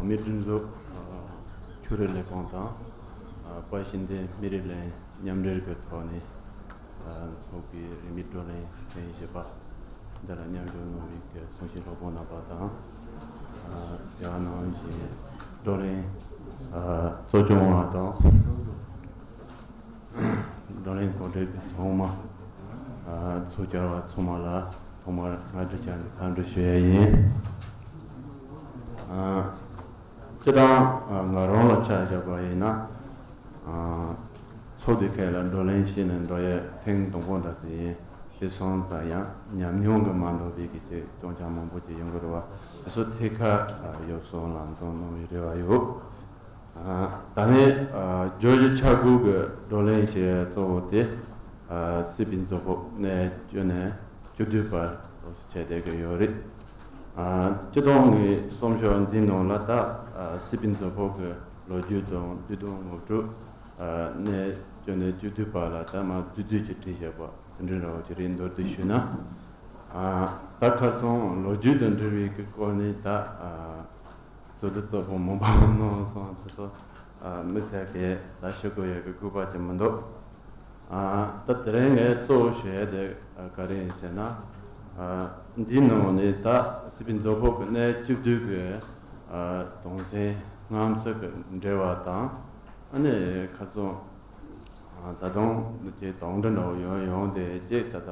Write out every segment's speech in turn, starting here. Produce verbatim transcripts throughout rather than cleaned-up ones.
མི་སྒྲིག་འཛུགས་ཆོས་རིག་ལས་ཁུངས་དང་དཔལ་ཞི་བདེ་མི་རིགས་གླིང་མཉམ་འབྲེལ་གྱི་ཐོག་ནས་འཚོགས་པའི་རིས་མེད་བགྲོ་གླེང་ཐེངས་བཞི་པ་འདི་ལ་མཉམ་ཞུགས་གནང་བའི་གསུང་བཤད་སློབ་དཔོན་རྣམ་པ་དང་། དེ་ནང་བཞིན་བགྲོ་གླེང་གཙོ་སྐྱོང་བ་དང་། བགྲོ་གླེང་གོ་སྒྲིག་ཚང་མ། ཚོགས་བཅར་བ་ཚང་མ་ལ་ཐོག་མར་སྔ་དྲོ་བསྐྱར་ནས་འཚམས་འདྲི་ཞུ་ཡ་ཡིན། སྤྱིར་བཏང་ང་རང་ལ་ཆ་བཞག་པ་ཡིན་ན། ཚོགས་འདུ་ཁག་ལ་བགྲོ་གླེང་བྱས་ནས་འགྲོ་ཡ་ཐེངས་དང་པོ་འདྲ་ཞིག་ཡིན། དེ་སོང་ཙང་ཡང་ཉམས་མྱོང་གིས་མ་འདང་བའི་གི་ཅིག་སྐྱོན་ཆ་མང་པོ་ཅིག་ཡོང་གི་རེད་བ། དེ་ཚོ་ཐད་ཀར་ཡོ་བསྲང་ལམ་སྟོན་གནང་བའི་རེ་བ་ཡོད། ད་ནི་བརྗོད་གཞི་ཆ་བགོས་ཀྱི་བགྲོ་གླེང་བྱེད་གཙོ་བོ་དེ། སྲིད་པའི་མཛོད་ཕོགས་གནས་བཅུ་ནས་བཅུ་བདུན་བར་བྱས་བསྡད་ཀྱི་ཡོད་རེད། སྤྱི་ལོ་ཉིས་སྟོང་གསུམ་ཤོག་འདིའི་ནང་ལ་ད་སྲིད་པའི་མཛོད་ཕོགས་ཀྱི་ལོ་རྒྱུས་དང་དུས་དང་དངོས་གྲུབ། གནས་བཅུ་ནས་བཅུ་བདུན་བར་ལ་ད་མ་བསྡུས་བསྡུས་ཀྱི་བྲིས་བཞག་པ་དེ་འདྲའི་འདྲ་བོ་ཅིག་རེད། མདོར་བསྡུས་ཞུས་ན། ད་ཁ་སང་ལོ་རྒྱུས་དང་འབྲེལ་བའི་གི་སྐོར་ནས་ད། མཛོད་བསྡུ་གཙོ་བོ་མང་པོ་གནང་སོང་། དེ་ཚོ་མི་ཚད་པས་ད་ཞུ་དགོས་ཡག་གི་དགོས་པ་ཅིག་མི་འདུག་ད་དེ་རིང་ངས་གཙོ་བོ་ཞུ་ཡ་དེ་ག་རེ་ཡིན་ཟེར་ན། འདིའི་ནང་ནས་ད་སྲིད་པའི་མཛོད་ཕོགས་ཀྱི་གནས་བཅུ་བདུན་གྱི་དོན་ཚན་སྔ་ཕྱི་གི་འབྲེལ་བ་དང་། ཨ་ནི་ཁ་སང་ད་དུང་འདི་གའི་དོགས་འདྲི་འདྲ་བོ་ཡོང་ཡོང་དེ་ཅིག་ད་ལྟ།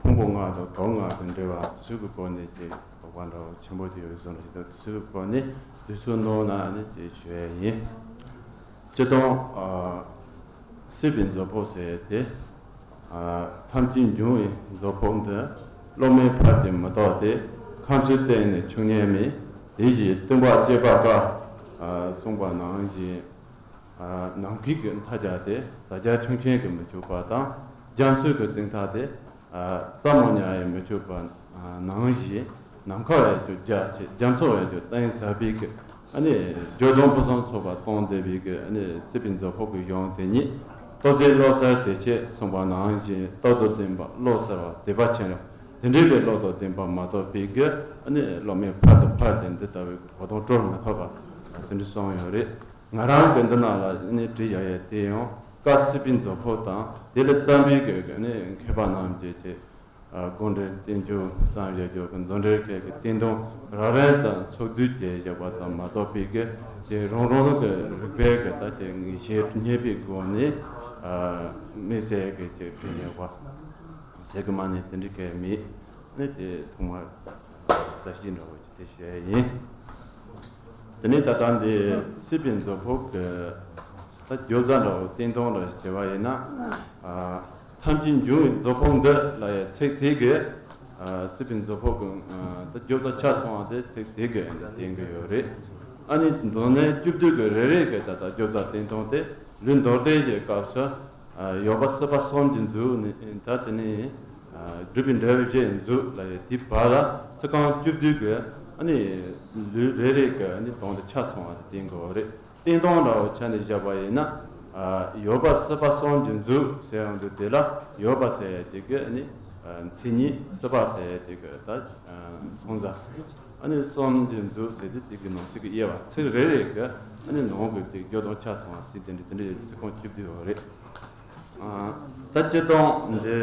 ཕུང་པོ་ལྔ་དང་དོན་ལྔ་དང་འབྲེལ་བ་ཚུལ་གྱི་སྒོ་ནས་ཀྱི་དོགས་པ་འདྲ་བོ་ཆེན་པོ་ཅིག་ཡོད་བཟོ་འདྲ་ཞིག་དང་། ཚུལ་གྱི་སྒོ་ནས་དུས་ཚོད་ནོར་ན་ནི་ཅིག་ཞུ་ཡ་ཡིན། སྤྱིར་བཏང་སྲིད་པའི་མཛོད་ཕོགས་ཟེར་ཏེ། ཐམས་ཅད་འབྱུང་བའི་མཛོད་ཕོགས་འདི། སློབ་མའི་ཕ་དེ་མི་རྟག་སྟེ། ཁམས་ཚུལ་བསྟན་ནས་ཆོས་ཉན་མིན། དེ་བཞིན་སྟོན་པ་སྐྱེས་པ་དཀའ། གསུངས་པ་ནང་བཞིན། ནམ་མཁའི་གི་མཐའ་རྒྱ་དེ་ད་རྒྱ་ཁྱོན་ཅན་གྱི་མི་ཆོག་པ་དང་། རྒྱ་མཚོའི་གི་གཏིང་མཐའ་དེ་རྩ་མོ་ཉག་ཡང་མི་ཆོག་པ་ནང་བཞིན། ནམ་མཁའ་བས་ཀྱང་རྒྱ་ཆེ། རྒྱ་མཚོ་བས་ཀྱང་གཏིང་ཟབ་པའི་གི་ཨ་ནི་འགྱུར་ལྡོག་ཕུན་སུམ་ཚོགས་པ་གཏོང་བསྡད་པའི་གི་ཨ་ནི་སྲིད་པའི་མཛོད་ཕོགས་ཀྱི་གཞུང་དེ་ཉིད། རྟོགས་ལྡན་བློ་གསལ་བདེ་ཆེན་གསུངས་པ་ནང་བཞིན། རྟོགས་དང་ལྡན་པ་བློ་གསལ་བ་དད་པ་ཆེན་རབ། དེ་འདྲའི་གི་བློ་དང་ལྡན་པ་མ་གཏོགས་པའི་གི་ཨ་ནི་སློབ་མའི་ཕ་དང་ཕ་དེ་འདི་ལྟ་བུའི་གོ་དོན་སྤྲོད་མི་ཐུབ་པ་དེ་འདྲ་གསུངས་ཡོད་རེད། ང་རང་གི་འདི་ནང་ལ་ནི་བྲིས་ཡ་ཡ་དེ་ཡང་བཀའ་སྲིད་པའི་མཛོད་ཕོགས་དང་། དེ་ལས་བརྩམས་པའི་གི་ནི་མཁས་པ་རྣམས་ཀྱི་ཆེད། དགོངས་འགྲེལ་བསྟན་བཅོས་བརྩམས་བཞག་རྒྱུ་གི་མཛོད་འགྲེལ་ཁག་གི་བསྟན་དོན་རགས་རིམ་ཙམ་ཚོགས་བསྡུས་བྱས་བཞག་པ་ཙམ་མ་གཏོགས་པའི་གི་དེ་རང་རང་གི་རིག་པའི་གི་ད་དེ་ངེས་ཤེས་རྙེད་པའི་སྒོ་ནས་དམིགས་བསལ་གི་ཅིག་བྲིས་ཡོད་པ་ཟེར་གི་མ་ནི་དེ་འདྲ་གི་མེད། ནི་དེ་ཐོག་མར་གསལ་བཤད་འདྲ་བོ་ཅིག་དེ་ཞུ་ཡ་ཡིན། དེ་ནས་ད་ལྟ་འདི་སྲིད་པའི་མཛོད་ཕོགས་ཀྱི་ད་བརྗོད་བྱ་འདྲ་བོ་བསྟན་དོན་འདྲ་ཞིག་བྱས་པ་ཡིན་ན། ཐམས་ཅད་འབྱུང་བའི་མཛོད་ཕོགས་འདི་ལ་ཡང་ཚིག་དེ་གི་སྲིད་པའི་མཛོད་ཕོགས་ཀྱི་ད་བརྗོད་བྱ་ཆ་ཚང་བ་དེ་ཚིག་དེ་གི་བསྟན་གི་ཡོད་རེད། ཨ་ནི་མདོར་ན་བཅུ་བདུན་གི་རེ་རེ་གི་ད་ལྟ་བརྗོད་བྱ་བསྟན་དོན་དེ། ལུས་མདོར་བསྟན་གྱི་སྐབས་སུ། ཡོད་པ་སྲིད་པ་གསུམ་གྱི་མཛོད་ནི་ད་དེ་ནི། སྒྲུབ་པའི་འབྲས་བུ་བཞིའི་མཛོད་ལ་ཡང་དེའི་བར་ལ་ཚིག་རྐང་བཅུ་བདུན་གྱི་ཨ་ནི་ལུས་རེ་རེ་གི་ཨ་ནི་དོན་དེ་ཆ་ཚང་བ་དེ་བསྟན་དགོས་པ་རེད། བསྟན་དོན་འདྲ་བོ་ཆ་ནས་བཞག་པ་ཡིན་ན། ཡོད་པ་སྲིད་པ་གསུམ་གྱི་མཛོད་ཟེར་ཡོང་དུས་དེ་ལ་ཡོད་པ་ཟེར་ཡ་དེ་གི་ཨ་ནི་མཚན་ཉིད། སྲིད་པ་ཟེར་ཡ་དེ་གི་ད་མཚོན་བྱ། ཨ་ནི་གསུམ་གྱི་མཛོད་ཟེར་དུས་དེ་གི་ནང་གསེས་ཀྱི་དབྱེ་བ། ཚིག་རེ་རེ་གི་ཨ་ནི་ནང་གི་དེ་བརྗོད་དོན་ཆ་ཚང་བ་ཟེར་དེ་འདྲ་དེ་འདྲ་ཚིག་རྐང་བཅུ་བདུན་ཡོད་རེད། ད་སྤྱིར་བཏང་འདི་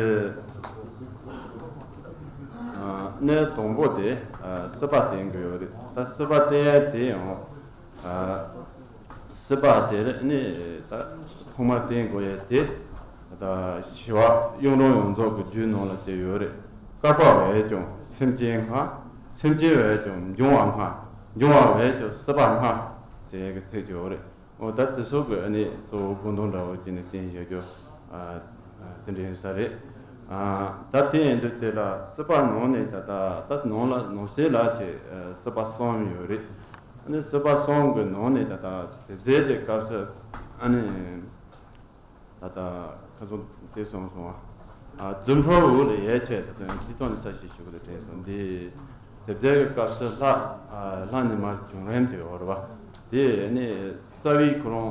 གནས་དང་པོ་དེ་སྲིད་པ་བསྟན་གྱི་ཡོད་རེད། ད་སྲིད་པ་བསྟན་ཡ་དེ་ཡང་། སྲིད་པ་དེ་ནི་ད་ཐོག་མར་བསྟན་དགོས་ཡ་དེ། ད་ཞི་བ་གཡུང་དྲུང་ཡོངས་རྫོགས་ཀྱི་རྒྱུད་ནང་ལ་དེ་ཡོད་རེད། བསྐལ་པ་བས་ཀྱང་སེམས་ཅན་སྔ། སེམས་ཅན་བས་ཀྱང་འབྱུང་བ་སྔ། འབྱུང་བ་བས་ཀྱང་སྲིད་པ་སྔ་ཟེར་ཡ་གི་ཚིག་ཅིག་ཡོད་རེད། འོ་ད་དེ་ཚོ་གི་ཨ་ནི་གཙོ་བོ་དགོངས་དོན་འདྲ་བོ་བྱས་ནས་བསྟན་བཞག་རྒྱུ་དེ་འདྲ་ཡིན་ས་རེད། ད་དེ་ཡིན་དུས་དེ་ལ་སྲིད་པ་ནང་ནས་ད་ད་ད་ནང་ལ་ནང་གསེས་ལ་ཅིག་སྲིད་པ་གསུམ་ཡོད་རེད། ཨ་ནི་སྲིད་པ་གསུམ་གི་ནང་ནས་ད་ད་དེ་རྫས་ཀྱི་སྐབས་སུ་ཨ་ནི་ད་ད་ཁ་སང་དེ་གསུངས་སོང་བ། རྫུ་འཕྲུལ་འོད་ལ་ཡལ་ཆེ་ཟེར་དོན་ཅི་ཙམ་ནས་ས་ཞིག་ཞུ་གི་ལ་དྲན་སོང་། འདི་དེ་རྫས་ཀྱི་སྐབས་སུ་ལྷ། ལྷ་ནི་མར་བྱུང་རིམ་དེ་འོར་བ། དེ་ནི་རྩ་བའི་ཁོ་རང་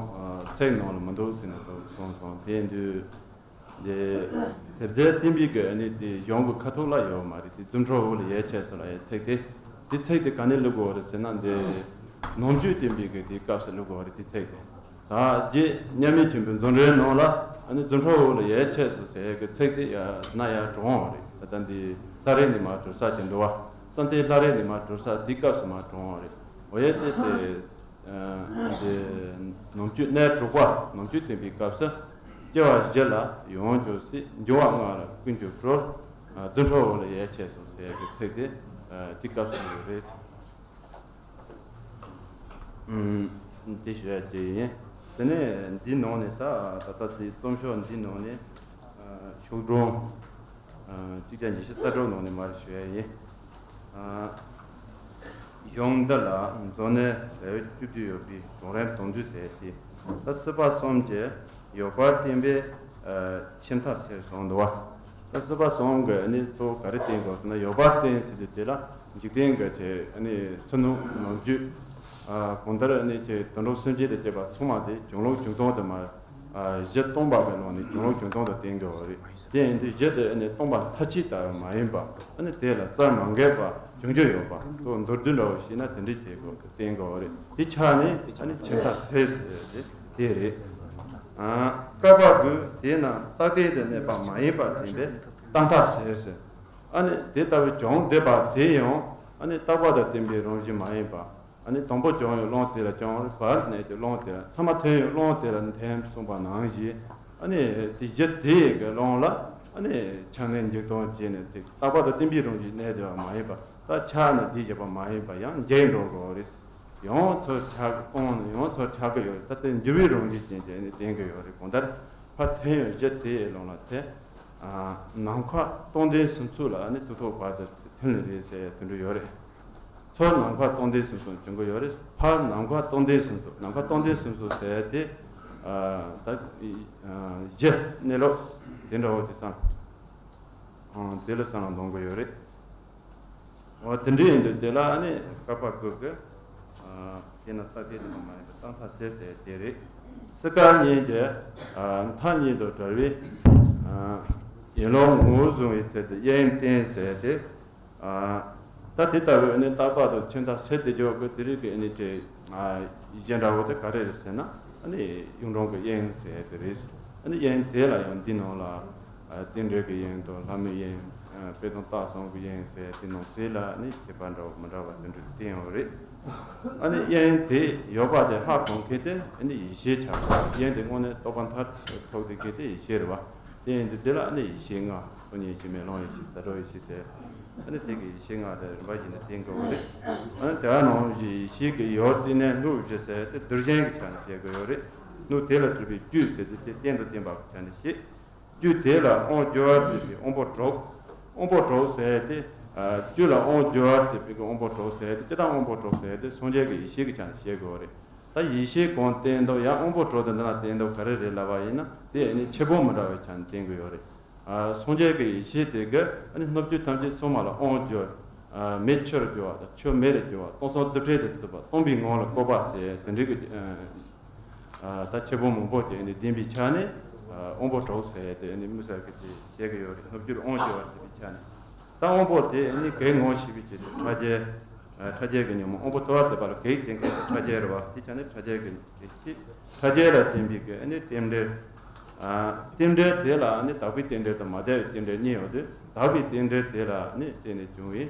ཚིག་ནང་ལ་མི་འདུག་ཟེར་ནས་གསུངས་སོང་། དེ་དུས་དེ་དེ་རྫས་བསྟན་པའི་གི་ནི་དེ་གཞུང་གི་ཁ་ཐུག་ལ་ཡོད་མ་རེད། དེ་རྫུ་འཕྲུལ་འོད་ལ་ཡལ་ཆེ་ཟེར་ལ་ཡའི་ཚིག་དེ་ དེ་ཚིག་དེ་ག་ནས་བླུག་དགོས་རེད་ཟེར་ན། འདི་ནམ་རྒྱུན་བསྟན་པའི་གི་དེའི་སྐབས་སུ་བླུག་དགོས་རེད། དེ་ཚིག་དེ། ད་རྗེ་མཉམ་མེད་ཆོས་འཕེལ་མཛོད་འགྲེལ་ནང་ལ་ཨ་ནི་རྫུ་འཕྲུལ་འོད་ལ་ཡར་ཆད་སོང་ཟེར་གི་ཚིག་དེ་ཡ་ན་ཡར་གྲུབ་འོང་བ་རེད། ད་ལྟ་འདི་ལྷ་རིས་ནས་མར་གྲུབ་ས་ཅིག་འདུག་བ། བསམ་གཏན་ལྷ་རིས་ནས་མར་གྲུབ་ས་དེའི་སྐབས་སུ་མར་གྲུབ་འོང་བ་རེད། འོ་ཡ་དེ་དེ། ཨ་འདི་ནམ་རྒྱུན་གནས་དྲུག་པ་ནམ་རྒྱུན་བསྟན་པའི་སྐབས་སུ། སྐྱེ་བ་བཞི་ལ་ཡོངས་གྱུར་སྲིད། འབྱུང་བ་ལྔ་ལ་ཀུན་གྱིས་གྲོལ། རྫུ་འཕྲུལ་འོད་ལ་ཡར་ཆད་སོང་ཟེར་གྱི་ཚིག་དེ་དེ་སྐབས་སུ་ཡོད་རེད། ཨུམ། དེ་ཞུ་ཡ་ཅིག་ཡིན། དེ་ནས་འདིའི་ནང་ནས་ད་ད་ལྟ་དེ་རྩོམ་ཤོག་འདིའི་ནང་ནས་ཤོག་སྒྲོམ་གཅིག་བརྒྱ་ཉི་ཤུ་རྩ་དྲུག་ནང་ནས་མར་ཞུ་ཡ་ཡིན། གཞུང་འདི་ལ་མཛོད་གནས་ཟེར་བ་བཅུ་བདུན་ཡོད་པའི་གྲོང་རིམ་དོན་བསྡུས་ཟེར་ཏེ། ད་སྲིད་པ་གསུམ་གྱི་ཡོད་པར་བསྟན་པའི་ཁྱིམ་ཐབ་ཟེར་གསུངས་འདུག་བ། ད་སྲིད་པ་གསུམ་གྱི་ནི་གཙོ་བོ་ག་རེ་བསྟན་དགོས་ཟེར་ན། ཡོད་པར་བསྟན་ཟེར་དུས་དེ་ལ་འཇིག་རྟེན་གྱི་ཆེ་ནི་ཚུལ་སྣང་ནམ་རྒྱུན་གང་ལྟར་ནི་ཆེ་དུད་འགྲོ་སེམས་ཅན་དང་བཅས་པ་ཚང་མ་དེ་གྱུར་ལུགས་འབྱུང་སྟངས་དུ་མ། ཨ་གཞི་སྟོང་པ་གི་ནང་ནས་གྱུར་ལུགས་འབྱུང་སྟངས་དུ་བསྟན་དགོས་པ་རེད། དེ་ཡིན་དུས་གཞི་དེ་ཨ་ནི་སྟོང་པ་མཐའ་གཅིག་ལྟ་བུ་མ་ཡིན་པ། ཨ་ནི་དེ་ལ་རྩལ་མ་འགེབས་པ་བྱུང་རྒྱུ་ཡོད་པ། དོ་མདོར་བསྡུས་འདྲ་བོ་ཞིག་ན་དེ་འདྲའི་བྱེད་དགོས་བསྟན་དགོས་པ་རེད། དེ་ཆ་ནས་ཨ་ནི་ཁྱིམ་ཐབ་ཟེར་ཟེར་དེ་དེ་རེད། ཨ་བཀག་པ་དགུ་དེས་ན་རྟག་བརྟན་དུ་གནས་པ་མ་ཡིན་པར་བསྟན་པས་རྟག་མཐའ་ཟེར་ཟེར། ཨ་ནི་དེ་ལྟ་བུའི་བྱུང་བསྡད་པ་དེ་ཡང་ཨ་ནི་རྟག་པ་དང་བརྟན་པའི་རང་བཞིན་མ་ཡིན་པ། ཨ་ནི་དང་པོ་བྱུང་ཡང་བློ་དེ་ལ་བྱུང་བ་རེད། བར་གནས་ཀྱི་བློ་དེ་ལ་མཐའ་མ་ཐོན་ཡང་བློ་དེ་ལ་འཐེན་གསུངས་པ་ནང་བཞིན། ཨ་ནི་དེ་གཞི་དེ་ཡི་གི་བློ་ལ་ཨ་ནི་ཆགས་ནས་འཇིག་རྟེན་བྱས་ནས་དེ་རྟག་པ་དང་བརྟན་པའི་རང་བཞིན་གནས་བསྡད་པ་མ་ཡིན་པ། ད་ཆགས་ནས་དེ་བཞག་པ་མ་ཡིན་པ་ཡང་འཇིག་འགྲོ་དགོས་རེད། ཡང་ཚུར་ཆགས་གཏོང་ནས་ཡང་ཚུར་ཆགས་ཀྱི་ཡོད་རེད། ད་དེ་འགྱུར་བའི་རང་བཞིན་ཅན་གྱི་ཨ་ནི་བསྟན་གྱི་ཡོད་རེད། གང་ལྟར་ཕར་འཐེན་ཡང་གཞི་དེ་ཡི་བློ་ལ་འཐེན། ནམ་མཁའ་སྟོང་ལྡན་སུམ་ཚོགས་ལ་ཨ་ནི་དུས་ཐོག་བར་དུ་འཐེན་ནི་རེད་ཟེར་དེ་འདྲ་ཡོད་རེད། ཚུར་ནམ་མཁའ་སྟོང་ལྡན་སུམ་ཚོགས་འབྱུང་གི་ཡོད་རེད། ཕར་ནམ་མཁའ་སྟོང་ལྡན་སུམ་ཚོགས། ནམ་མཁའ་སྟོང་ལྡན་སུམ་ཚོགས་ཟེར་དེ་ཨ་ད་གཞི་གནས་ལུགས་དེ་འདྲ་བོ་དེ་སང་དེ་ལ་སང་ལ་འདོན་གི་ཡོད་རེད། འོ་དེ་འདྲ་ཡིན་དུས་དེ་ལ་ཨ་ནི་བཀག་པ་དགུ་གི་དེས་ན་རྟག་བརྟན་དུ་མ་ཡིན་པའི་རྟག་མཐའ་ཟེར་ཟེར་དེ་རེད། སྲིད་དཀར་གཉིས་ཀྱི་མཐའ་གཉིས་དང་བྲལ་བའི་ཡན་ལག་ངོ་བོ་བཟུང་བའི་ཚུལ་དུ་དབྱིངས་བསྟན་ཟེར་ཏེ། ད་དེ་ལྟ་བུའི་ནི་རྟག་པ་དང་ཁྱིམ་ཐབ་ཟེར་དེ་འཇོག་གི་དེ་རིགས་ཀྱི་ནི་དེ་གཞན་འདྲ་བོ་དེ་ག་རེ་རེད་ཟེར་ན། ཨ་ནི་གཡུང་དྲུང་གི་དབྱིངས་ཟེར་དེ་རེད། ཨ་ནི་དབྱིངས་དེ་ལ་ཡང་འདི་ནང་ལ་རྟེན་འབྲེལ་གྱི་དབྱིངས་དང་ལྷ་མོའི་དབྱིངས། དཔེ་དང་རྟགས་གསུམ་གྱི་དབྱིངས་ཟེར་དེ་ནང་གསེས་ལ་ནི་ཁྱད་པར་འདྲ་བོ་མི་འདྲ་བ་དེ་འདྲ་བསྟན་ཡོད་རེད། ཨ་ནི་དབྱིངས་དེ་ཡོད་པ་དེ་ཧ་གོ་མཁན་དེ་ཨ་ནི་ཡེ་ཤེས་ཆགས་པ། དབྱིངས་དེ་དངོས་གནས་རྟོགས་པ་མཐར་ཐུག་དེ་གལ་ཏེ་ཡེ་ཤེས་རེད་བ། དེ་ཡིན་དུས་དེ་ལ་ཨ་ནི་ཡེ་ཤེས་ལྔ། སྤོས་ཉིད་ཡེ་ཤེས་མེ་ལོང་ཡེ་ཤེས་རྩ་གྲོལ་ཡེ་ཤེས་ཟེར། ཨ་ནི་དེ་གི་ཡེ་ཤེས་ལྔ་དེ་རིམ་པ་བཞིན་དུ་བསྟན་དགོས་པ་རེད། ཨ་ནི་དེ་ནང་བཞིན་ཡེ་ཤེས་ཀྱི་ཡུལ་བསྟན་ནས་སྣོད་བཞི་ཟེར་དེ་རྡུལ་གཞན་གྱི་ཆ་ནས་བཤད་དགོས་ཡོད་རེད། སྣོད་དེ་ལ་གྲུབ་པའི་བཅུད་ཟེར་དེ་དེ་གཏན་དུ་བརྟེན་པ་གི་ཆ་ནས་བཤད། བཅུད་དེ་ལ་དབང་བསྒྱུར་བར་བྱེད་པའི་དབང་པོ་དྲུག། དབང་པོ་དྲུག་ཟེར་དེ། བཅུད་ལ་དབང་བསྒྱུར་བར་བྱེད་པའི་དབང་པོ་དྲུག་ཟེར་དེ་སྤྱིར་བཏང་དབང་པོ་དྲུག་ཟེར་དེ་སངས་རྒྱས་ཀྱི་ཡེ་ཤེས་ཀྱི་ཆ་ནས་བཤད་དགོས་པ་རེད། ད་ཡེ་ཤེས་གང་བསྟན་འདུག་ཡང་དབང་པོ་དྲུག་དེ་འདི་ན་བསྟན་འདུག་ག་རེ་རེད་ལབ་པ་ཡིན་ན། དེ་ནི་ཁྱད་པར་མི་འདྲ་བའི་ཆ་ནས་བསྟན་གྱི་ཡོད་རེད། སངས་རྒྱས་ཀྱི་ཡེ་ཤེས་དེ་གིས་ནི་སྣོད་བཅུད་ཐམས་ཅད་ཚང་མ་ལ་དབང་བསྒྱུར། མེ་ཆུར་བསྒྱུར་བ་དང་ཆུ་མེ་ལ་བསྒྱུར་བ། སྟོང་གསུམ་རྡུལ་ཕྲན་དུ་བརྩིགས་པ། སྟོང་པའི་ངང་ལ་བཀོད་པ་ཟེར་དེ་འདྲའི་གི། ད་ཁྱད་པར་མང་པོ་ཅིག་ནི་ལྡན་པའི་ཆ་ནས་དབང་པོ་དྲུག་ཟེར་དེ་ནི་དམིགས་བསལ་གྱི་དེ་བཤད་ཀྱི་ཡོད་རེད། སྣོད་བཅུད་དབང་བསྒྱུར་བ་ཟེར་བའི་ཆ་ནས། ད་དབང་པོ་དེ་ནི་གེགས་ངོ་ཤེས་པའི་ཆེད་དུ་ཕྲ་རྒྱས། ཕྲ་རྒྱས་ཀྱི་ཉོན་མོངས་དབང་པོ་མཐོ་བ་དེ་པ་ལ་གེགས་བྱེད་མཁན་དེ་ཕྲ་རྒྱས་རེད་བ། དེ་ཆ་ནས་ཕྲ་རྒྱས་ཀྱི་གེགས་ཤེས། ཕྲ་རྒྱས་ལ་བརྟེན་པའི་གི་ནི་རྟེན་འབྲེལ། རྟེན་འབྲེལ་དེ་ལ་ནི་དག་པའི་རྟེན་འབྲེལ་དང་མ་དག་པའི་རྟེན་འབྲེལ་གཉིས་ཡོད་དེ། དག་པའི་རྟེན་འབྲེལ་དེ་ལ་ནི་བརྟེན་ནས་བྱུང་བའི་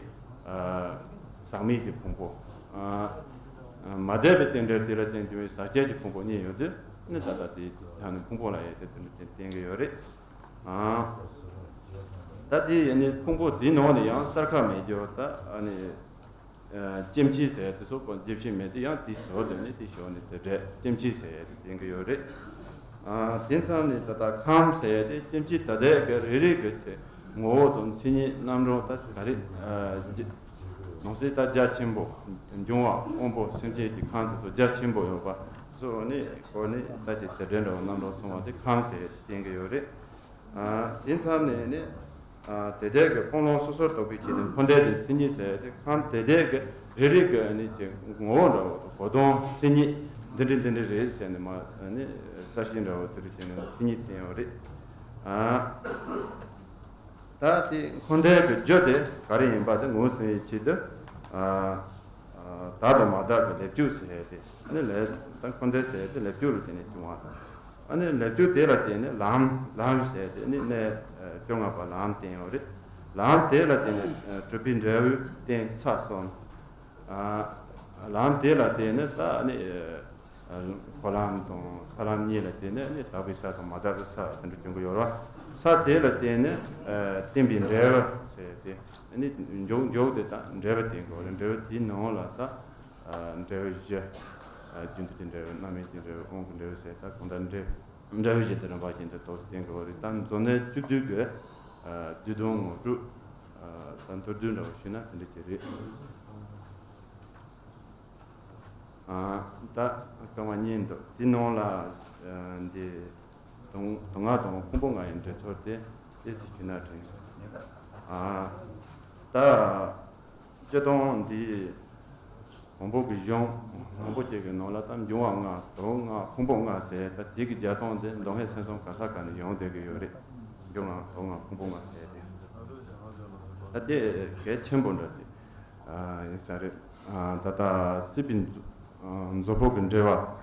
ཟག་མེད་ཀྱི་ཕུང་པོ། མ་དག་པའི་རྟེན་འབྲེལ་དེ་ལ་བརྟེན་བྱུང་བའི་ཟག་བཅས་ཀྱི་ཕུང་པོ་གཉིས་ཡོད་དེ། ནི་ད་ལྟ་དེ་ཆ་ནས་ཕུང་པོ་ལ་ཡང་དེ་དེ་འདྲ་བརྟེན་གྱི་ཡོད་རེད། ད་དེ་ནི་ཕུང་པོ་དེའི་ནང་ནས་ཡང་གསར་ཁ་མེད་རྒྱུ་ད་ནི། སྐྱེ་འཆི་ཟེར་དེ་སོགས་པ་རྒྱུ་ཕྱི་མེད་དེ་ཡང་དེའི་ཟུར་དུ་ནི་དེ་ཞོག་ནས་དེ་འདྲ་སྐྱེ་འཆི་ཟེར་དེ་བསྟན་གྱི་ཡོད་རེད། དེ་མཚམས་ནས་ད་ལྟ་ཁམས་ཟེར་དེ་སྐྱེ་འཆི་ཐ་དད་ཀྱི་རེ་རེ་གི་ངོ་བོ་དང་མཚན་ཉིད་རྣམ་གྲངས་ད་ག་རེ། ནང་གསེས་ད་རྒྱ་ཆེན་པོ། འབྱུང་བ་དབང་པོ་སེམས་ཅན་གྱི་ཁམས་དེ་ཚོ་རྒྱ་ཆེན་པོ་ཡོད་པ་སོགས་ནི་གོ་ནི་ད་ཅིག་དེ་འདྲ་འདྲ་བོ་རྣམ་གྲངས་ཚང་བ་དེ་ཁམས་ཟེར་དེ་བསྟན་གྱི་ཡོད་རེད། དེ་མཚམས་ནས་ནི། དེ་དག་གི་སྤང་བླང་སོ་སོར་རྟོག་པའི་ཆེད་དུ་འཁོར་འདས་དེ་མཚན་ཉིད་ཟེར་ཏེ། ཁམས་དེ་དག་གི་རེ་རེ་གི་ནི་ཀྱི་ངོ་བོ་འདྲ་བོ་དང་གོ་དོན་མཚན་ཉིད་འདི་འདྲ་འདི་འདྲ་རེད་ཟེར་ནས་མ་ནི་གསལ་བཤད་འདྲ་བོ་དེ་རུ་བྱས་ནས་མཚན་ཉིད་བསྟན་ཡོད་རེད། ད་དེ་འཁོར་འདས་ཀྱི་རྒྱུ་དེ་ག་རེ་ཡིན་པ་དེ་ངོས་ཟིན་པའི་ཆེད་དུ། ཨ་ཨ་དག་དང་མ་དག་གི་ལེབ་རྒྱུག་ཟེར་ཏེ། ཨ་ནི་ལས་ད་འཁོར་འདས་ཟེར་ཏེ་ལེབ་རྒྱུག་ལ་བརྟེན་ནས་བྱུང་བ་དང་། ཨ་ནི་ལེབ་རྒྱུག་དེ་ལ་བརྟེན་ནས་ལམ་ལམ་ཟེར་ཏེ་ཨ་ནི་གནས་བཅོ་ལྔ་པ་ལམ་བསྟན་ཡོད་རེད། ལམ་དེ་ལ་བརྟེན་ནས་གྲུབ་པའི་འབྲས་བུ་བསྟན་ས་གསུམ། ལམ་དེ་ལ་བརྟེན་ནས་ད་ནི་འཁོར་ལམ་དང་ས་ལམ་གཉིས་ལ་བརྟེན་ནས་ནི་དག་པའི་ས་དང་མ་དག་པའི་ས་དེ་འདྲ་བྱུང་གི་ཡོད་རེད། ས་དེ་ལ་བརྟེན་ནས་བསྟན་པའི་འབྲས་བུ་ཟེར་ཏེ་ནི་མཇུག་མཇུག་དེ་དང་འབྲས་བུ་བསྟན་གྱི་ཡོད་རེད། འབྲས་བུ་དེའི་ནང་ལ་ད་འབྲས་བུ་བཞི། རྒྱུ་འབྲས་ཀྱི་འབྲས་བུ། རྣམ་སྨིན་གྱི་འབྲས་བུ། དབང་གི་འབྲས་བུ་ཟེར། ད་གང་ལྟར་འབྲས་འབྲས་བུ་བཞི་དེ་རིམ་པ་བཞིན་དུ་ཐོག་བསྟན་གྱི་ཡོད་རེད། ད་མཛོད་གནས་བཅུ་བདུན་གྱི་བསྡུས་དོན་ངོ་སྤྲོད། ད་མདོར་བསྡུས་འདྲ་བོ་ཞུས་ན་དེ་འདྲ་ཅིག་རེད། ད་སྐར་མ་གཉིས་འདུག་དེའི་ནང་ལ་འདི་དུག་ལྔ་དང་ཕུང་པོ་ལྔ་ཡི་འབྲེལ་ཚོར་དེ་ཏོག་ཙམ་ཞུས་ན་དྲན་སོང་། ད་སྤྱིར་བཏང་འདི་བོན་པོ་གི་གཞུང་མང་པོ་ཅིག་གི་ནང་ལ་ད་འབྱུང་བ་ལྔ། དུག་ལྔ། ཕུང་པོ་ལྔ་ཟེར། ད་དེ་གི་རྒྱལ་སྟངས་དེ་མདོ་སྨད་སེམས་གསུམ་ག་ས་ག་ནས་ཡོང་བསྡད་ཀྱི་ཡོད་རེད། འབྱུང་ལྔ། དུག་ལྔ། ཕུང་པོ་ལྔ་ཟེར་ཏེ། ད་དེ་གལ་ཆེན་པོ་འདྲ་ཅིག་ཡིན་ས་རེད། ད་ལྟ་སྲིད་པའི་མཛོད་ཕུག་གི་འགྲེལ་པ།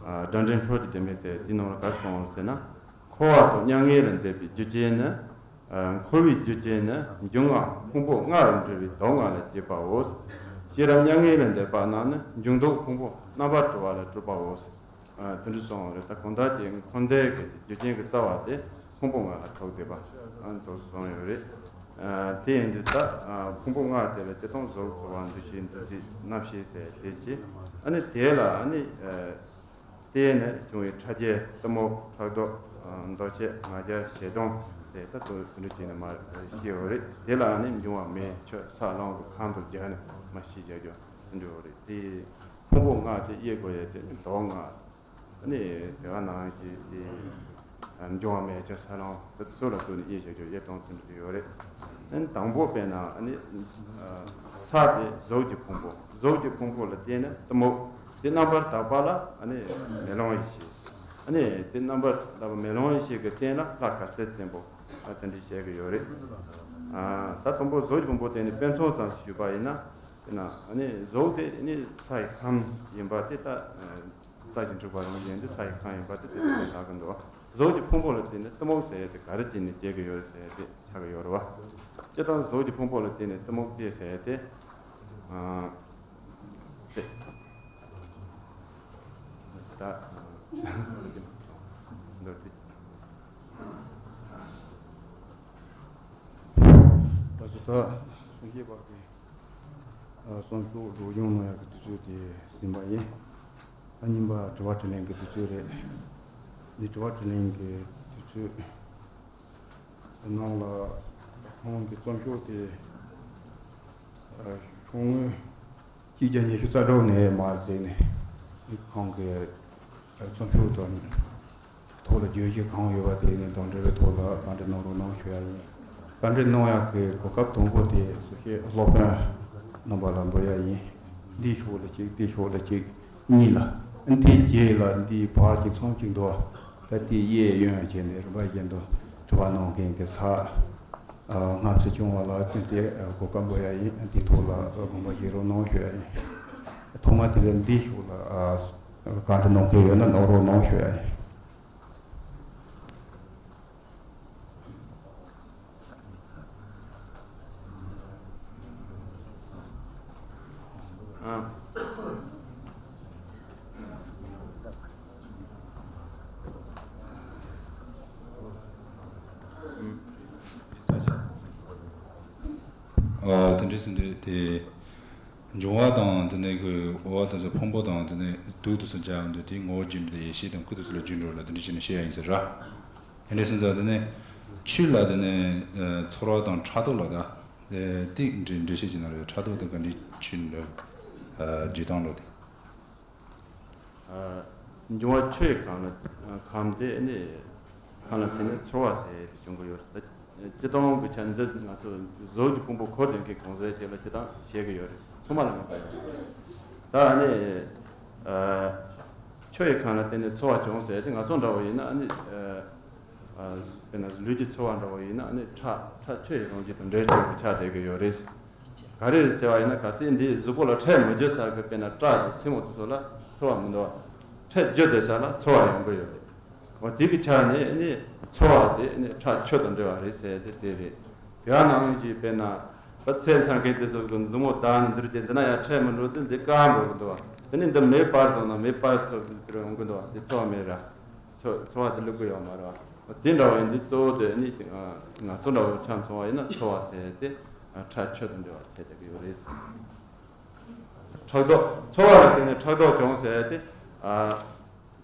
སྒྲ་འདྲེན་འཕྲོ་ཡི་ལྡེ་མིག་ཟེར། དེའི་ནང་ལ་ག་རེ་གསུངས་ཟེར་ན། འཁོར་བ་དང་མྱ་ངན་ལས་འདས་པའི་རྒྱུ་རྐྱེན་ནི། འཁོར་བའི་རྒྱུ་རྐྱེན་ནི་འབྱུང་ལྔ་ཕུང་པོ་ལྔ་རུ་འབྲེལ་བའི་དུག་ལྔ་ལས་སྐྱེས་པའོ། ཤེས་རབ་མྱ་ངན་ལས་འདས་པ་རྣམས་ནི་འབྱུང་ལྡོག་ཕུང་པོ་རྣམ་པར་གྲོལ་བ་ལས་གྲུབ་པའོ། དེ་འདྲ་གསུངས་པ་རེད། ད་གང་ལྟར་གྱི་འཁོར་འདས་ཀྱི་རྒྱུ་རྐྱེན་གྱི་རྩ་བ་དེ་ཕུང་པོ་ལྔ་ལ་ཐུག་བསྡད་པ་འདུག་གསུངས་ཡོད་རེད། དེ་ཡིན་དུས་ད་ཕུང་པོ་ལྔ་དེ་ལ་སྤྱིར་བཏང་གཟུགས་ཚོར་བ་འདུ་ཤེས་འདུ་བྱེད་རྣམ་ཤེས་ཟེར་དེ་བྱས། ཨ་ནི་དེ་ལ་ཨ་ནི། དེ་ནས་བྱུང་བའི་ཕྲ་རྒྱས་གཏི་མུག་ཕྲག་དོག་འདོད་ཆགས་ང་རྒྱལ་ཞེ་སྡང་དེ་ལྟ་བུ་དེ་འདྲ་བྱས་ནས་མར་སྐྱེ་བ་རེད། དེ་ལ་ནི་འབྱུང་བ་མེ་ཆུ་ས་རླུང་གི་ཁམས་དུ་སྦྱར་ནས་མར་ཤེས་བྱ་རྒྱུ་དེ་འདྲ་བ་རེད། དེ་ཕུང་པོ་ལྔ་དེ་དབྱེ་དགོས་ཡས་དེ་ནི་དུག་ལྔ་ནི་དེ་ག་ནང་གི་དེ་འབྱུང་བ་མེ་ཆུ་ས་རླུང་དེ་ཚོ་ལ་ལྟོས་ནས་དབྱེ་བྱ་རྒྱུ་དབྱེ་སྟངས་དེ་འདྲ་ཡོད་རེད། ཨ་ནི་དང་པོ་དཔེར་ན་ཨ་ནི་ས་དེ་གཟུགས་ཀྱི་ཕུང་པོ། གཟུགས་ཀྱི་ཕུང་པོ་ལ་བརྟེན་ནས་གཏི་མུག་དེ་རྣམ་པར་དག་པ་ལ་ཨ་ནི་མེ་ལོང་ཡེ་ཤེས། ཨ་ནི་དེ་རྣམ་པར་དག་པ་མེ་ལོང་ཡེ་ཤེས་ཀྱི་རྟེན་ལ་ལྷ་དཀར་རྩེ་བཙན་པོ། ཨ་དེ་འདྲ་བཤད་ཀྱི་ཡོད་རེད། ཨ་ད་དང་པོ་གཟུགས་ཀྱི་ཕུང་པོ་དེ་ནི་དཔེ་མཚོན་ཙམ་ཞིག་ཞུས་པ་ཡིན་ན། དཔེར་ན་ཨ་ནི་གཟུགས་དེ་ནི་ས་ཡི་ཁམས་ཡིན་པ་དེ་ད། རྩ་བཞིན་འཁྲུགས་པ་རང་བཞིན་དུ་ས་ཡི་ཁམས་ཡིན་པ་དེ་དེ་ལྟར་ལྟ་གི་འདུག་གཟུགས་ཀྱི་ཕུང་པོ་ལ་བརྟེན་ནས་གཏི་མུག་ཟེར་ཡས་དེ་ག་རེ་བྱས་ནས་སྐྱེ་གི་ཡོད་ཟེར་ཡས་དེ་ཆགས་ཀྱི་ཡོད་རེད་བ། སྤྱིར་བཏང་གཟུགས་ཀྱི་ཕུང་པོ་ལ་བརྟེན་ནས་གཏི་མུག་སྐྱེ་ཟེར་ཡས་དེ། ཨ་དེ་ད་འདི་དེ་ད་ད་གསུང་སྐྱེས་པ་གི། ཨ་གསུང་ཆོས་སྒྲོག་སྦྱང་གནང་ཡག་གི་དུས་ཚོད་དེ་ཟིན་པ་ཡིན། ཨ་གཉིས་པ་དྲི་བ་དྲིས་ལན་གྱི་དུས་ཚོད་རེད། འདི་དྲི་བ་དྲིས་ལན་གྱི་དུས་ཚོད་ནང་ལ་ཁོང་གི་གསུང་ཆོས་དེ་ཨ་ཤོག་ངོས་གཅིག་བརྒྱ་ཉི་ཤུ་རྩ་དྲུག་ནས་མར་བརྩིས་ནས་ཁོང་གི་གསུང་ཆོས་དང་། ཐོག་ལ་བརྗོད་གཞི་གང་ཡོད་པ་དེ་ནི་དང་འབྲེལ་བའི་ཐོག་ལ་བཀའ་འདྲི་གནང་རོགས་གནང་ཞུ་ཡ་ཡིན། བཀའ་འདྲི་གནང་ཡག་གི་གོ་སྐབས་དང་པོ་དེ་གཙོ་ཆེ་སློབ་དཔོན་རྣམ་པ་ལ་འབུལ་ཡ་ཡིན། འདིའི་ཕྱོགས་ལ་གཅིག་དེའི་ཕྱོགས་ལ་གཅིག་གཉིས་ལ། འདིའི་རྗེས་ལ་འདིའི་བར་གྱི་མཚམས་གཅིག་འདུག་ད་དེ་གཡས་གཡོན་བྱས་ནས་རིམ་པ་བཞིན་དུ་དྲི་བ་གནང་མཁན་གྱི་ཚབ་སྔ་ཕྱི་སྐྱོང་བ་ལ་བསྟུན་ཏེ་གོ་སྐབས་འབུལ་ཡ་ཡིན། འདིའི་ཐོག་ལ་དགོངས་པ་བཞེས་རོགས་གནང་ཞུ་ཡ་ཡིན། ཐོག་མ་དེ་ལ་འདིའི་ཕྱོགས་ལ་བཀའ་འདྲི་གནང་མཁན་ཡོད་ན་གནང་རོགས་གནང་ཞུ་ཡ་ཡིན། ཨ་དེ་འདྲ་ཟེར་དུས་དེ། འབྱུང་བ་དང་དེ་ནས་ཀྱི་དབུལ་བ་དང་ཕུང་པོ་དང་དེ་ནས་དུག་དེ་ཚོ་སྦྱར་ཡོང་དུས་དེ་ངོ་བོ་རྒྱུ་འབྲས་དང་ཡེ་ཤེས་དང་སྐུ་དེ་ཚོ་ལ་རྒྱུ་འགྲོ་ལ་དེ་འདྲ་བྱས་ནས་བཤད་ཡ་ཡིན་ཟེར་ར། དེ་འདྲ་ཟེར་ཙང་དེ་ནས་ཆོས་ལ་དེ་ནས་ཚོར་བ་དང་ཕྲག་དོག་ལ་ད་དེ་འདྲ་འགྲེལ་བཤད་ཅིག་གནང་རོགས། ཕྲག་དོག་དེ་ག་འདྲའི་ཆོས་འདྲ་བརྗོད་སྟངས་འགྲོ་དེ། འབྱུང་བ་ཆུ་ཡི་ཁམས་ལ་ཁམས་དེ་ནི་ཁམས་ལ་བརྟེན་ནས་ཚོར་བ་ཟེར་ཡས་དེ་བྱུང་གི་ཡོད་རེད། ད་སྤྱིར་བཏང་གི་ཆ་འདི་ང་ཚོ་གཟུགས་ཀྱི་ཕུང་པོ་འཁོར་ལྡན་གྱི་གང་ཟག་ཅིག་ལ་སྤྱིར་བཏང་བཤད་ཀྱི་ཡོད་རེད། ཚང་མ་ལ་མ་གཏོགས་ཡོད་རེད། ད་ནི་ཆུ་ཡི་ཁམས་ལ་བརྟེན་ནས་ཚོར་བ་བྱུང་ཟེར་ཡས་དེ་ང་ཚོ་འདྲ་བོ་ཡིན་ན་ནི། དཔེར་ན་ལུས་ཀྱི་ཚོར་བ་འདྲ་བོ་ཡིན་ན་ནི་ཁྲག་ཁྲག་ཆུ་ཡི་རང་བཞིན་དང་འབྲེལ་ཐག་ཆགས་བསྡད་ཀྱི་ཡོད་རེད། ག་རེ་རེད་ཟེར་བ་ཡིན་ན། གལ་སྲིད་འདིའི་གཟུགས་པོ་ལ་འཕྲད་མི་རྒྱུ་ས་གི་དཔེར་ན་སྐྲ་དང་སེན་མོ་དེ་ཚོ་ལ་ཚོར་བ་མི་འདུག་བ། འཕྲད་རྒྱུ་དེ་ས་ལ་ཚོར་བ་ཡོང་གི་ཡོད་རེད། འོ་དེ་གི་ཆ་ནས་ནི་ཚོར་བ་དེ་ནི་ཁྲག་ཆུ་དང་འདྲ་བ་རེད་ཟེར་ཏེ་དེ་རེད། དེ་ནང་བཞིན་དཔེར་ན་ཚེ་ཚང་མཁན་དེ་ཚོ་གི་མཛུབ་མོ་བརྡར་ནས་འདིར་བྱས་འདི་ན་ཡང་འཕྲད་མི་འགྲོ་དུས་འདི་དཀའ་འགྲོ་གི་འདུག་བ། དེ་ནི་འདི་མེ་སྤར་བཏང་ན་མེ་སྤར་ཐུབ་འདིར་ཡོང་གི་འདུག་བ། དེ་ཚོར་བ་མེད་ར། ཚོར་ཚོར་བ་དེ་སླེབས་ཀྱི་ཡོད་མ་རེད་བ། དེ་འདྲ་བ་ཡིན་དུས་གཙོ་བོ་དེ་ནི་ང་ཚོ་འདྲ་བོ་ཆ་མཚོན་པ་ཡིན་ན་ཚོར་བ་ཟེར་ཏེ་ཁྲག་ཆུ་དང་འབྲེལ་བ་བྱས་བསྡད་ཀྱི་ཡོད་རེད། ཕྲག་དོག་ཚོར་བ་ལ་བརྟེན་ནས་ཕྲག་དོག་བྱུང་ཟེར་ཏེ། ཨ།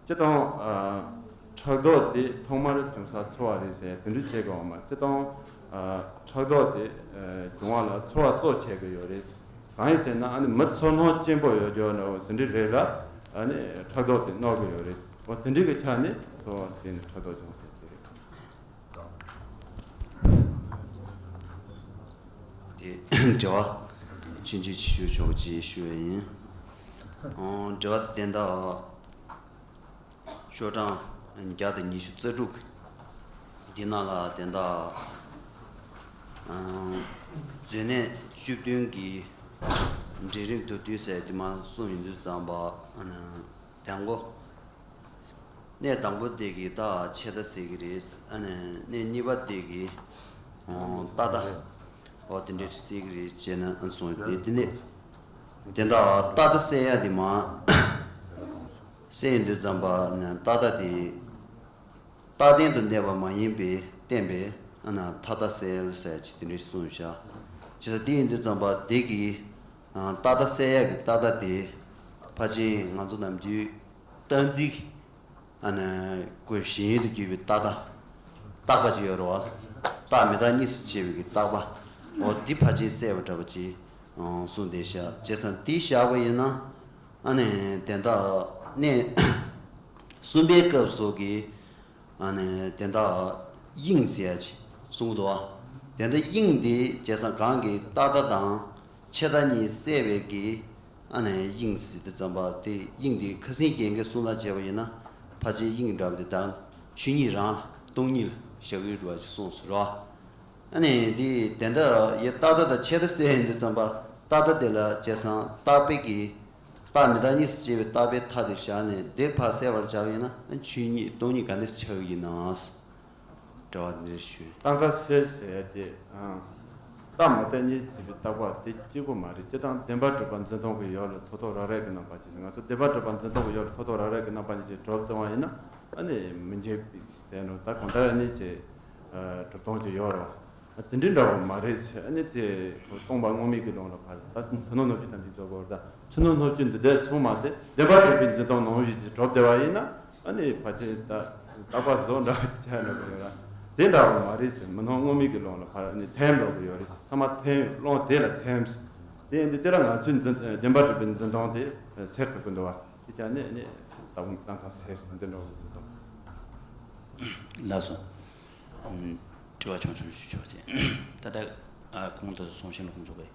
སྤྱིར་བཏང་། ཨ། ཕྲག་དོག་དེ་ཐོག་མར་བྱུང་ས་ཚོར་བ་རེད་ཟེར་དེ་འདྲ་བྱེད་དགོས་བ་མ། སྤྱིར་བཏང་། ཨ། ཕྲག་དོག་དེ་ཨ་བྱུང་བ་ལ་ཚོར་བ་གཙོ་བྱེད་ཀྱི་ཡོད་རེད། གང་ཡིན་ཟེར་ན་ཨ་ནི་མི་ཚོར་སྣང་སྐྱེན་པོ་ཡོད་རྒྱུ་འདྲ་བོ་དེ་འདྲ་རེད་ལ། ཨ་ནི་ཕྲག་དོག་དེ་གནོད་ཀྱི་ཡོད་རེད། འོ་དེ་འདྲའི་གི་ཆ་ནས་ཚོར་བ་དེ་ནི་ཕྲག་དོག་བྱུང་ཟེར་དེ་རེད། དེ་དྲི་བ་ཆུང་ཆུང་ཞུ་ཆོག་ཅེས་ཞུ་བ་ཡིན། ཨང་། དྲི་བ་དེ་འདྲ། ཤོག་གྲངས་བརྒྱ་དང་ཉི་ཤུ་རྩ་དྲུག་འདི་ནང་ལ་དེ་འདྲ། ཨང་། མཛོད་གནས་བཅུ་བདུན་གྱི་འབྲིང་རིམ་མདོར་བསྡུས་ཟེར་དེ་མར་གསུངས་ཡོང་དུས་ཙམ་པ། ཨ་ནི་དང་པོ། གནས་དང་པོ་དེ་གི་རྟགས་ཆད་ལྟ་ཟེར་གི་རེད། ཨ་ནི་གནས་གཉིས་པ་དེ་གི་ཨང་། རྟགས་ལྟ། འོ་དེ་འདྲས་ཟེར་གི་རེད་ཅེ་ན་གསུངས་ཏེ། དེ་ནས་དེ་འདྲ་རྟགས་ལྟ་གསལ་ཡ་དེ་མར་གསལ་ཡོང་དུས་ཙམ་པ་ནས་རྟགས་ལྟ་དེ། རྟགས་ལྡན་དུ་གནས་པ་མ་ཡིན་པས་བསྟན་པའི་ཨ་ནི་མཐའ་རྟགས་གསལ་ཟེར་ཅིག་དེ་འདྲ་གསུངས་བཞག་བྱས་ཙང་དེ་ཡིན་དུས་ཙམ་པ་དེ་གི་ཨ་རྟགས་ལྟ་གསལ་ཡག་གི་རྟགས་ལྡན་དེ་ཕལ་ཆེར་ང་ཚོ་ནམ་རྒྱུན་གཏན་ཚིགས་ཨ་ནི་དགོས་གཞན་དུ་གྱུར་པའི་རྟགས་ལྡན་རྟག་པ་ཅིག་ཡོད་རེད་བ། རྟགས་མི་རྟག་གཉིས་སུ་ཕྱེ་བའི་གི་རྟག་པ། འོ་འདི་ཕལ་ཆེར་གསལ་བ་འདྲ་པོ་ཅིག་གསུངས་བསྡད་ཤག་བྱས་ཙང་དེ་བཞག་པ་ཡིན་ན་ཨ་ནི་དེ་འདྲ་གནས་གསུམ་པའི་སྐབས་སུ་གི་ཨ་ནི་དེ་འདྲ་དབྱིངས་ཟེར་ཡ་ཅིག་གསུངས་འདུག་བ། དེ་འདྲ་དབྱིངས་དེ་བྱས་ཙང་གང་གི་རྟག་མཐའ་དང་ཆད་མཐའ་གཉིས་བསྲེས་པའི་གི་ཨ་ནི་དབྱིངས་ཟེར་དུས་ཙམ་པ་དེ་དབྱིངས་དེ་ཁ་སང་རྒན་གྱིས་གསུངས་ལ་བྱས་པ་ཡིན་ན་ཕལ་ཆེར་དབྱིངས་འདྲ་བ་དེ་དང་ཆོས་ཉིད་རང་ལ་སྟོང་ཉིད་ལ་བཞག་གི་རེད་བ་ཅིག་གསུངས་སོང་ར། ཨ་ནི་དེ་དེ་འདྲ་ཡི་རྟག་མཐའ་དང་ཆད་མཐའ་བསྲེས་ཡོང་དུས་ཙམ་པ་རྟག་མཐའ་དེ་ལ་བྱས་ཙང་རྟག་པའི་གི་རྟགས་མི་རྟག་གཉིས་སུ་ཕྱེ་བའི་རྟག་པའི་མཐའ་དེ་བཞག་ནས་དེ་ཕར་བསལ་བར་བྱ་བ་ཡིན་ན་ཆོས་ཉིད་སྟོང་ཉིད་ག་འདྲས་ཆགས་ཀྱི་ཡིན་ནམ། དྲི་བ་འདི་ཞུ། རྟག་མཐའ་བསལ་ཟེར་ཏེ། རྟགས་མ་རྟགས་གཉིས་ཟེར་བའི་རྟག་པ་དེ་གཅིག་པོ་མ་རེད། སྤྱིར་བཏང་བདེན་པར་གྲུབ་པ་འཛིན་སྟངས་ཀྱི་ཡུལ་ལ་ཐོག་ཐོག་རང་རེ་གི་རྣམ་པ་ཅིག་ང་ཚོ་བདེན་པར་གྲུབ་པ་འཛིན་སྟངས་ཀྱི་ཡུལ་ལ་ཐོག་ཐོག་རང་རེ་གི་རྣམ་པ་ཅིག་གྲུབ་བཏང་བ་ཡིན་ན་ཨ་ནི་མི་འགྱུར་བའི་ཟེར་ནོ་ད་གང་ལྟར་ཨ་ནི་ཅིག་གྲུབ་སྟངས་ཅིག་ཡོད་རེད་བ། དེ་འདྲའི་འདྲ་བོ་མ་རེད་ཟེར། ཨ་ནི་དེ་སྟོང་པ་དངོས་མེད་ཀྱི་ལུང་ལ་ཕར་ད་ཚུལ་སྣང་སྣང་བཅུད་ཐམས་ཅད་རྫོགས་པར་ད་ཚུལ་སྣང་སྣང་བཅུད་འདི་འདྲ་གསུངས་མ་ཟད་བདེན་པར་གྲུབ་པའི་འཛིན་སྟངས་ནང་བཞིན་ཅིག་གྲུབ་བསྡད་པ་ཡིན་ན་ཨ་ནི་ཕལ་ཆེར་ད་རྟག་པ་བཟོ་འདྲ་བོ་ཅིག་ཆགས་ནས་གོ་ཡོད་ར། དེ་འདྲ་བོ་མ་རེད་ཟེར། མི་སྣང་དངོས་མེད་ཀྱི་ལུང་ལ་ཕར་ཨ་ནི་ཐིམ་འགྲོ་གི་ཡོད་རེད། ཚང་མ་ཐིམ་ཀློང་དེ་ལ་ཐིམ། དེ་ཡིན་དུས་དེ་ལ་ང་ཚོས་འཛིན་བདེན་པར་གྲུབ་པའི་འཛིན་སྟངས་དེ་སེལ་ཐུབ་ཀྱི་འདུག་བ། དེ་ཀྱང་ནི་ནི་ད་བུ་ད་ཁ་སེལ་འདི་འདྲ་བོ་འཛིན་སྟངས། ལགས་སོ། ཨུམ། དྲི་བ་ཆུང་ཆུང་ཞུ་ཆོག་ཅེས། ད་ལྟ་ཨ་གོང་དུ་གསུང་བཤད་ལ་ཁོང་ཚོ་གི་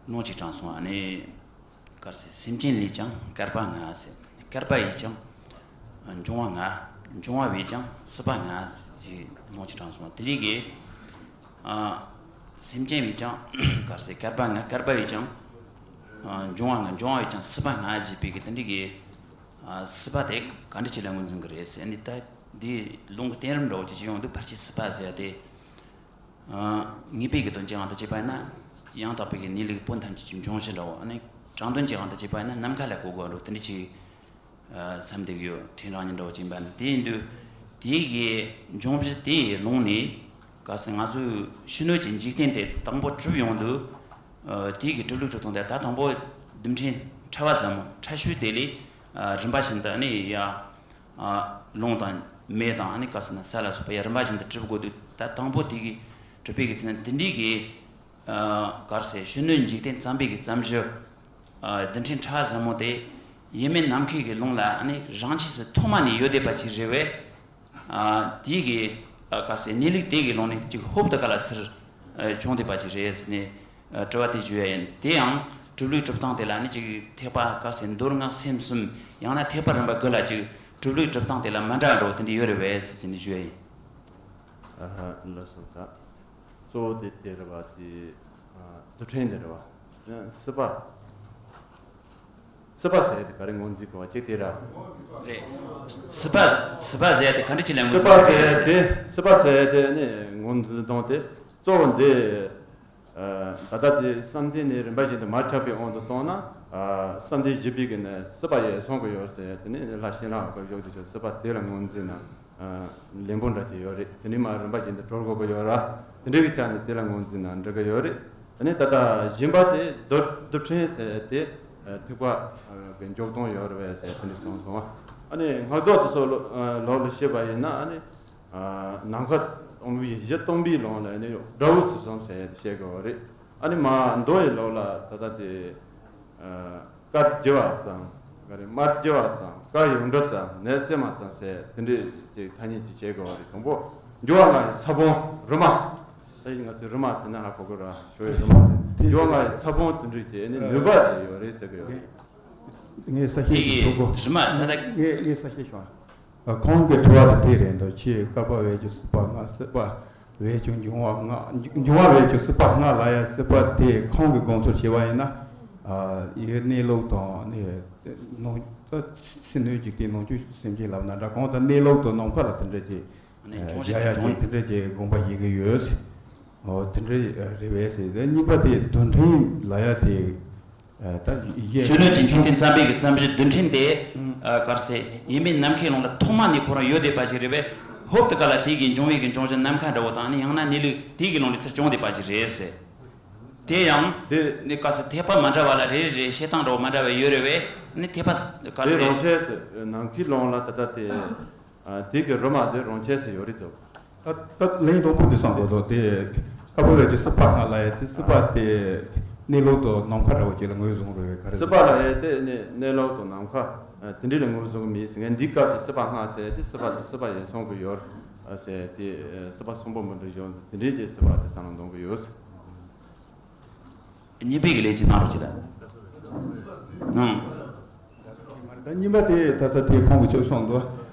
ལུང་གཅིག་དྲངས་སོང་། ཨ་ནི་གར་སེ་སེམས་ཅན་ལས་ཀྱང་བསྐལ་པ་ལྔ་ཟེར། བསྐལ་པ་ཡིས་ཀྱང་འབྱུང་བ་ལྔ། འབྱུང་བ་བས་ཀྱང་སྲིད་པ་ལྔ་ཞེས་ལུང་གཅིག་དྲངས་སོང་། དེ་རིགས་ཀྱི་ཨ་སེམས་ཅན་བས་ཀྱང་གར་སེ་བསྐལ་པ་ལྔ། བསྐལ་པ་བས་ཀྱང་ཨ་འབྱུང་བ་ལྔ། འབྱུང་བ་བས་ཀྱང་སྲིད་པ་ལྔ་ཞེས་པའི་གི་དེ་འདྲ་གི་ཨ་སྲིད་པ་དེ་ག་འདྲ་ཅིག་ལ་ངོས་འཛིན་གྱི་རེད་ཟེར་ནས། ད་འདི་ལུང་གི་བསྟན་རིམ་འདྲ་བོ་ཅིག་ཅིག་ཡོང་དུས་ཕལ་ཆེར་སྲིད་པ་ཟེར་ཏེ། ཨ་ངེས་པའི་གི་དོན་གྱི་དབང་དུ་བྱས་པ་ཡིན་ན་ཡང་དག་པའི་གི་གནས་ལུགས་པོ་ཐམས་ཅད་ཀྱི་འབྱུང་གཞི་འདྲ་བོ། ཨ་ནི་དྲང་དོན་གྱི་དབང་དུ་བྱས་པ་ཡིན་ན་ནམ་མཁའ་ལ་གོ་དགོས་འགྲོ་དེ་འདྲ་ཅིག་ཨ་བསམ་བསྡད་ཀྱི་ཡོད། ཕྲན་རང་ཉིད་འདྲ་བོ་ཅིག་ཡིན་པ་ན། དེ་ཡིན་དུས་དེའི་གི་འབྱུང་གཞི་དེའི་ལུང་ནས་གལ་སྲིད་ང་ཚོའི་ཕྱི་སྣོད་ཀྱི་འཇིག་རྟེན་དེ་དང་པོ་གྲུབ་ཡོང་དུས། ཨ་དེའི་གི་གྲུབ་ལུགས་གྲུབ་སྟངས་དེ་ད་དང་པོ་རྡུལ་ཕྲན་ཕྲ་བ་ཟབ་མོ་ཕྲ་ཤོས་དེ་ལས་ཨ་རིམ་པ་བཞིན་དུ་ཨ་ནི་ཡ། ཨ་རླུང་དང་མེ་དང་ཨ་ནི་ག་ཟེར་ན་ས་ལ་སོགས་པ་ཡ་རིམ་པ་བཞིན་དུ་གྲུབ་དགོས་དུས། ད་དང་པོ་དེ་གི་གྲུབ་པའི་གི་ཚེ་ན་དེ་འདྲའི་གི་ཨ་གར་སེ་ཕྱི་སྣོད་འཇིག་རྟེན་བརྩམས་པའི་གི་བརྩམས་གཞི་ཨ་རྡུལ་ཕྲན་ཕྲ་བ་ཟབ་མོ་དེ་ཡེ་མེད་ནམ་མཁའི་གི་ལུང་ལ་ཨ་ནི་རང་ཆས་སུ་ཐོག་མ་ནས་ཡོད་བསྡད་པ་ཅིག་རེད་བས། ཨ་དེའི་གི་ཨ་ག་ཟེར་གནས་ལུགས་དེ་གི་ལུང་ནས་ཅིག་ཧོབ་ཏེ་ག་ལ་ཚུར་ཨ་བྱུང་བསྡད་པ་ཅིག་རེད་ཟེར་ནས་ཨ་དྲི་བ་དེ་ཞུ་ཡ་ཡིན། དེ་ཡང་གྲུབ་ལུགས་གྲུབ་སྟངས་དེ་ལ་ནི་ཅིག་ཐེག་པ་ག་ཟེར་མདོ་སྔགས་སེམས་གསུམ། ཡང་ན་ཐེག་པ་རིམ་པ་དགུ་ལ་ཅིག་གྲུབ་ལུགས་གྲུབ་སྟངས་དེ་ལ་མ་འདྲ་བ་འདྲ་བོ་དེ་འདྲ་ཡོད་རེད་བས་ཟེར་ནས་ཞུ་ཡ་ཡིན། ཨ་ཧ། ལགས་སོ། ད་གཙོ་བོ་དེ་དེ་རེད་བ། དེ་ རྡུལ་ཕྲན་དེ་རེད་བ། སྲིད་པ། སྲིད་པ་ཟེར་ཡ་དེ་ག་རེ་ངོས་འཛིན་དགོས་བ་གཅིག་དེ་ར། རེད། སྲིད་པ། སྲིད་པ་ཟེར་ཡ་དེ་ག་འདྲ་ཅིག་ལ་ངོས་འཛིན་དགོས་རེད། སྲིད་པ་ཟེར་ཡ་དེ་ནི་ངོས་འཛིན་སྟངས་དེ་གཙོ་བོ་འདི། ད་ལྟ་དེ་བསམ་གཏན་ནི་རིམ་པ་བཞིན་དུ་མར་ཁྱབ་པའི་དབང་དུ་བཏང་ན། བསམ་གཏན་བཞི་པའི་གི་ནི་སྲིད་པ་ཡི་སོང་གི་ཡོད་ཟེར་ཡ་དེ་ནི་ལྷ་ཤེས་རབ་ཀྱི་གཞུང་དེ་ཚོ་སྲིད་པ་དེ་ལ་ངོས་འཛིན་ན། ལེན་པོ་འདྲ་ཅིག་ཡོད་རེད། དེ་ནས་མར་རིམ་པ་བཞིན་དུ་གྲོལ་དགོས་ཀྱི་ཡོད་ར། དེ་འདྲའི་གི་ཆ་ནས་དེ་ལ་ངོས་འཛིན་ན་འགྲིག་གི་ཡོད་རེད། དེ་ནས་ད་ལྟ་བཞིན་པ་དེ་རྡུལ་རྡུལ་ཕྲན་ཟེར་དེ་ཐེག་པ་གི་འཇོག་སྟངས་ཡོད་རེད་པས་ཟེར་དེ་འདྲ་གསུངས་སོང་། ཨ་ནི་སྔགས་རྫོགས་དེ་ཚོ་ལོ་ལོགས་ལ་བཤད་པ་ཡིན་ན། ཨ་ནི་ནམ་མཁའ་སྟོང་པའི་གཞི་སྟོང་པའི་ལུང་ལ་ནི་དགྲ་བོ་ཚུལ་གསུམ་ཟེར་བཤད་དགོས་པ་རེད། ཨ་ནི་མ་མདོ་ཡི་ལུགས་ལ་ད་ལྟ་དེ། བཀའ་བགྱི་བ་ཙམ། ག་རེ་དམར་བགྱི་བ་ཙམ། བཀའ་ཡོངས་གྲོལ་ཙམ། ནད་སེལ་མ་ཙམ་ཟེར་དེ་འདྲའི་ཅིག་ཐ་སྙད་ཅིག་བྱེད་དགོས་པ་རེད། དང་པོ་འགྱུ་བ་ལྔ་ཡི་ས་བོན་རི་མ། ད་ཡིན་ང་ཚོས་རི་མ་ཟེར་ན་ཧ་གོ་གི་ར། ཞོ་ཡི་རི་མ་ཟེར། འགྱུ་བ་ལྔ་ཡི་ས་བོན་དེ་འདྲའི་ཅིག་ནི་ནུས་པ་ཅིག་ཡོད་རེད་ཟེར་གི་ཡོད་རེད། ངས་ས་དེ་ཤེས་ཀྱི་གི་འདུག་གོ། རི་མ་ད་ལྟ་ངས་ངས་ས་ཤེས་བྱུང་། ཁོང་གི་དྲི་བ་དེ་དེ་རེད་འདུག་ཆེས་བསྐལ་པ་བས་ཀྱི་སྲིད་པ་ལྔ། སྲིད་པ་བས་ཀྱི་འབྱུང་བ་ལྔ། འབྱུང་བ་བས་ཀྱི་སྲིད་པ་ལྔ་ལ་ཡ། སྲིད་པ་དེ་ཁོང་གི་དགོངས་ཚུལ་བྱས་པ་ཡིན་ན། ཡི་གེ་གནས་ལུགས་དང་ནི་ནང་ཕྱི་སྣོད་འཇིག་རྟེན་ནང་བཅུད་སེམས་ཅན་ལབ་ན་འདྲ། གང་ལྟར་གནས་ལུགས་དང་ནམ་མཁའ་ལ་དེ་འདྲ་ཅིག་ནི་འབྱུང་བ་ཡ་ཅིག་དེ་འདྲ་ཅིག་དགོངས་པ་བཞེས་ཀྱི་ཡོད། འོ་དེ་འདྲ་རེད་པས་ཟེར། གཉིས་པ་དེ་རྡུལ་ཕྲན་ལ་ཡ་དེ། ད་གཞན་གསོན་ནོ་ཅན་ཆུང་ཐེན་བསམ་པའི་གི་བསམ་གཞི་རྡུལ་ཕྲན་དེ། གར་སེ་ཡིན་མིན་ནམ་མཁའི་ལུང་ལ་ཐོག་མ་ནས་ཁོ་རང་ཡོད་བསྡད་པ་ཞིག་རེད་པས། ཧོབ་ཏེ་ག་ལ་དེ་གི་འབྱུང་བའི་གི་འབྱུང་གཞི་ནམ་མཁའ་འདྲ་བོ་དང་ནི་ཡང་ན་གནས་ལུགས་དེ་གི་ལུང་ལ་ཚུར་བྱུང་བསྡད་པ་ཞིག་རེད་ཟེར། དེ་ཡང་དེ་ནི་གར་སེ་ཐེག་པ་མ་འདྲ་བ་ལ་རེ་རེ་བཤད་སྟངས་འདྲ་བོ་མ་འདྲ་བ་ཡོད་རེད་པས། ནི་ཐེག་པ་གར་དེ་སེ་རང་ཆས་སུ་ནམ་མཁའི་ལུང་ལ་ད་ལྟ་དེ། དེ་གི་རི་མ་དེ་རང་ཆས་སུ་ཡོད་རེད་དོ། ད་ད་ལན་དང་པོ་དེ་སང་དགོས་དོ། དེ་བསྐལ་པ་བས་ཀྱི་སྲིད་པ་ལྔ་ལ་ཡ་དེ་སྲིད་པ་དེ་གནས་ལུགས་དང་ནམ་མཁའ་འདྲ་བོ་ཅིག་ལ་ངོས་བཟུང་རེད། ག་རེ་སྲིད་པ་ལ་ཡ་དེ་ནི་གནས་ལུགས་དང་ནམ་མཁའ་དེ་འདྲ་ལ་ངོས་བཟུང་གི་མིན་ཟེར། ངས་འདི་སྐབས་ཀྱི་སྲིད་པ་ལྔ་ཟེར་དེ་སྲིད་པ་དང་སྲིད་པ་ཡི་སོང་གི་ཡོད་ཟེར། དེ་སྲིད་པ་གསུམ་པོ་མི་འདྲ་བཞིན་དེ་འདྲའི་གི་སྲིད་པ་དེ་བསམ་བློ་གཏོང་གི་ཡོད། གཉིས་པའི་གི་ལས་ཀྱི་གནང་རོགས་གྱིས་ལ། ཨང་། ད་གཉིས་པ་དེ་ད་ལྟ་དེ་ཁོང་གི་ཆོས་སོང་འདུག་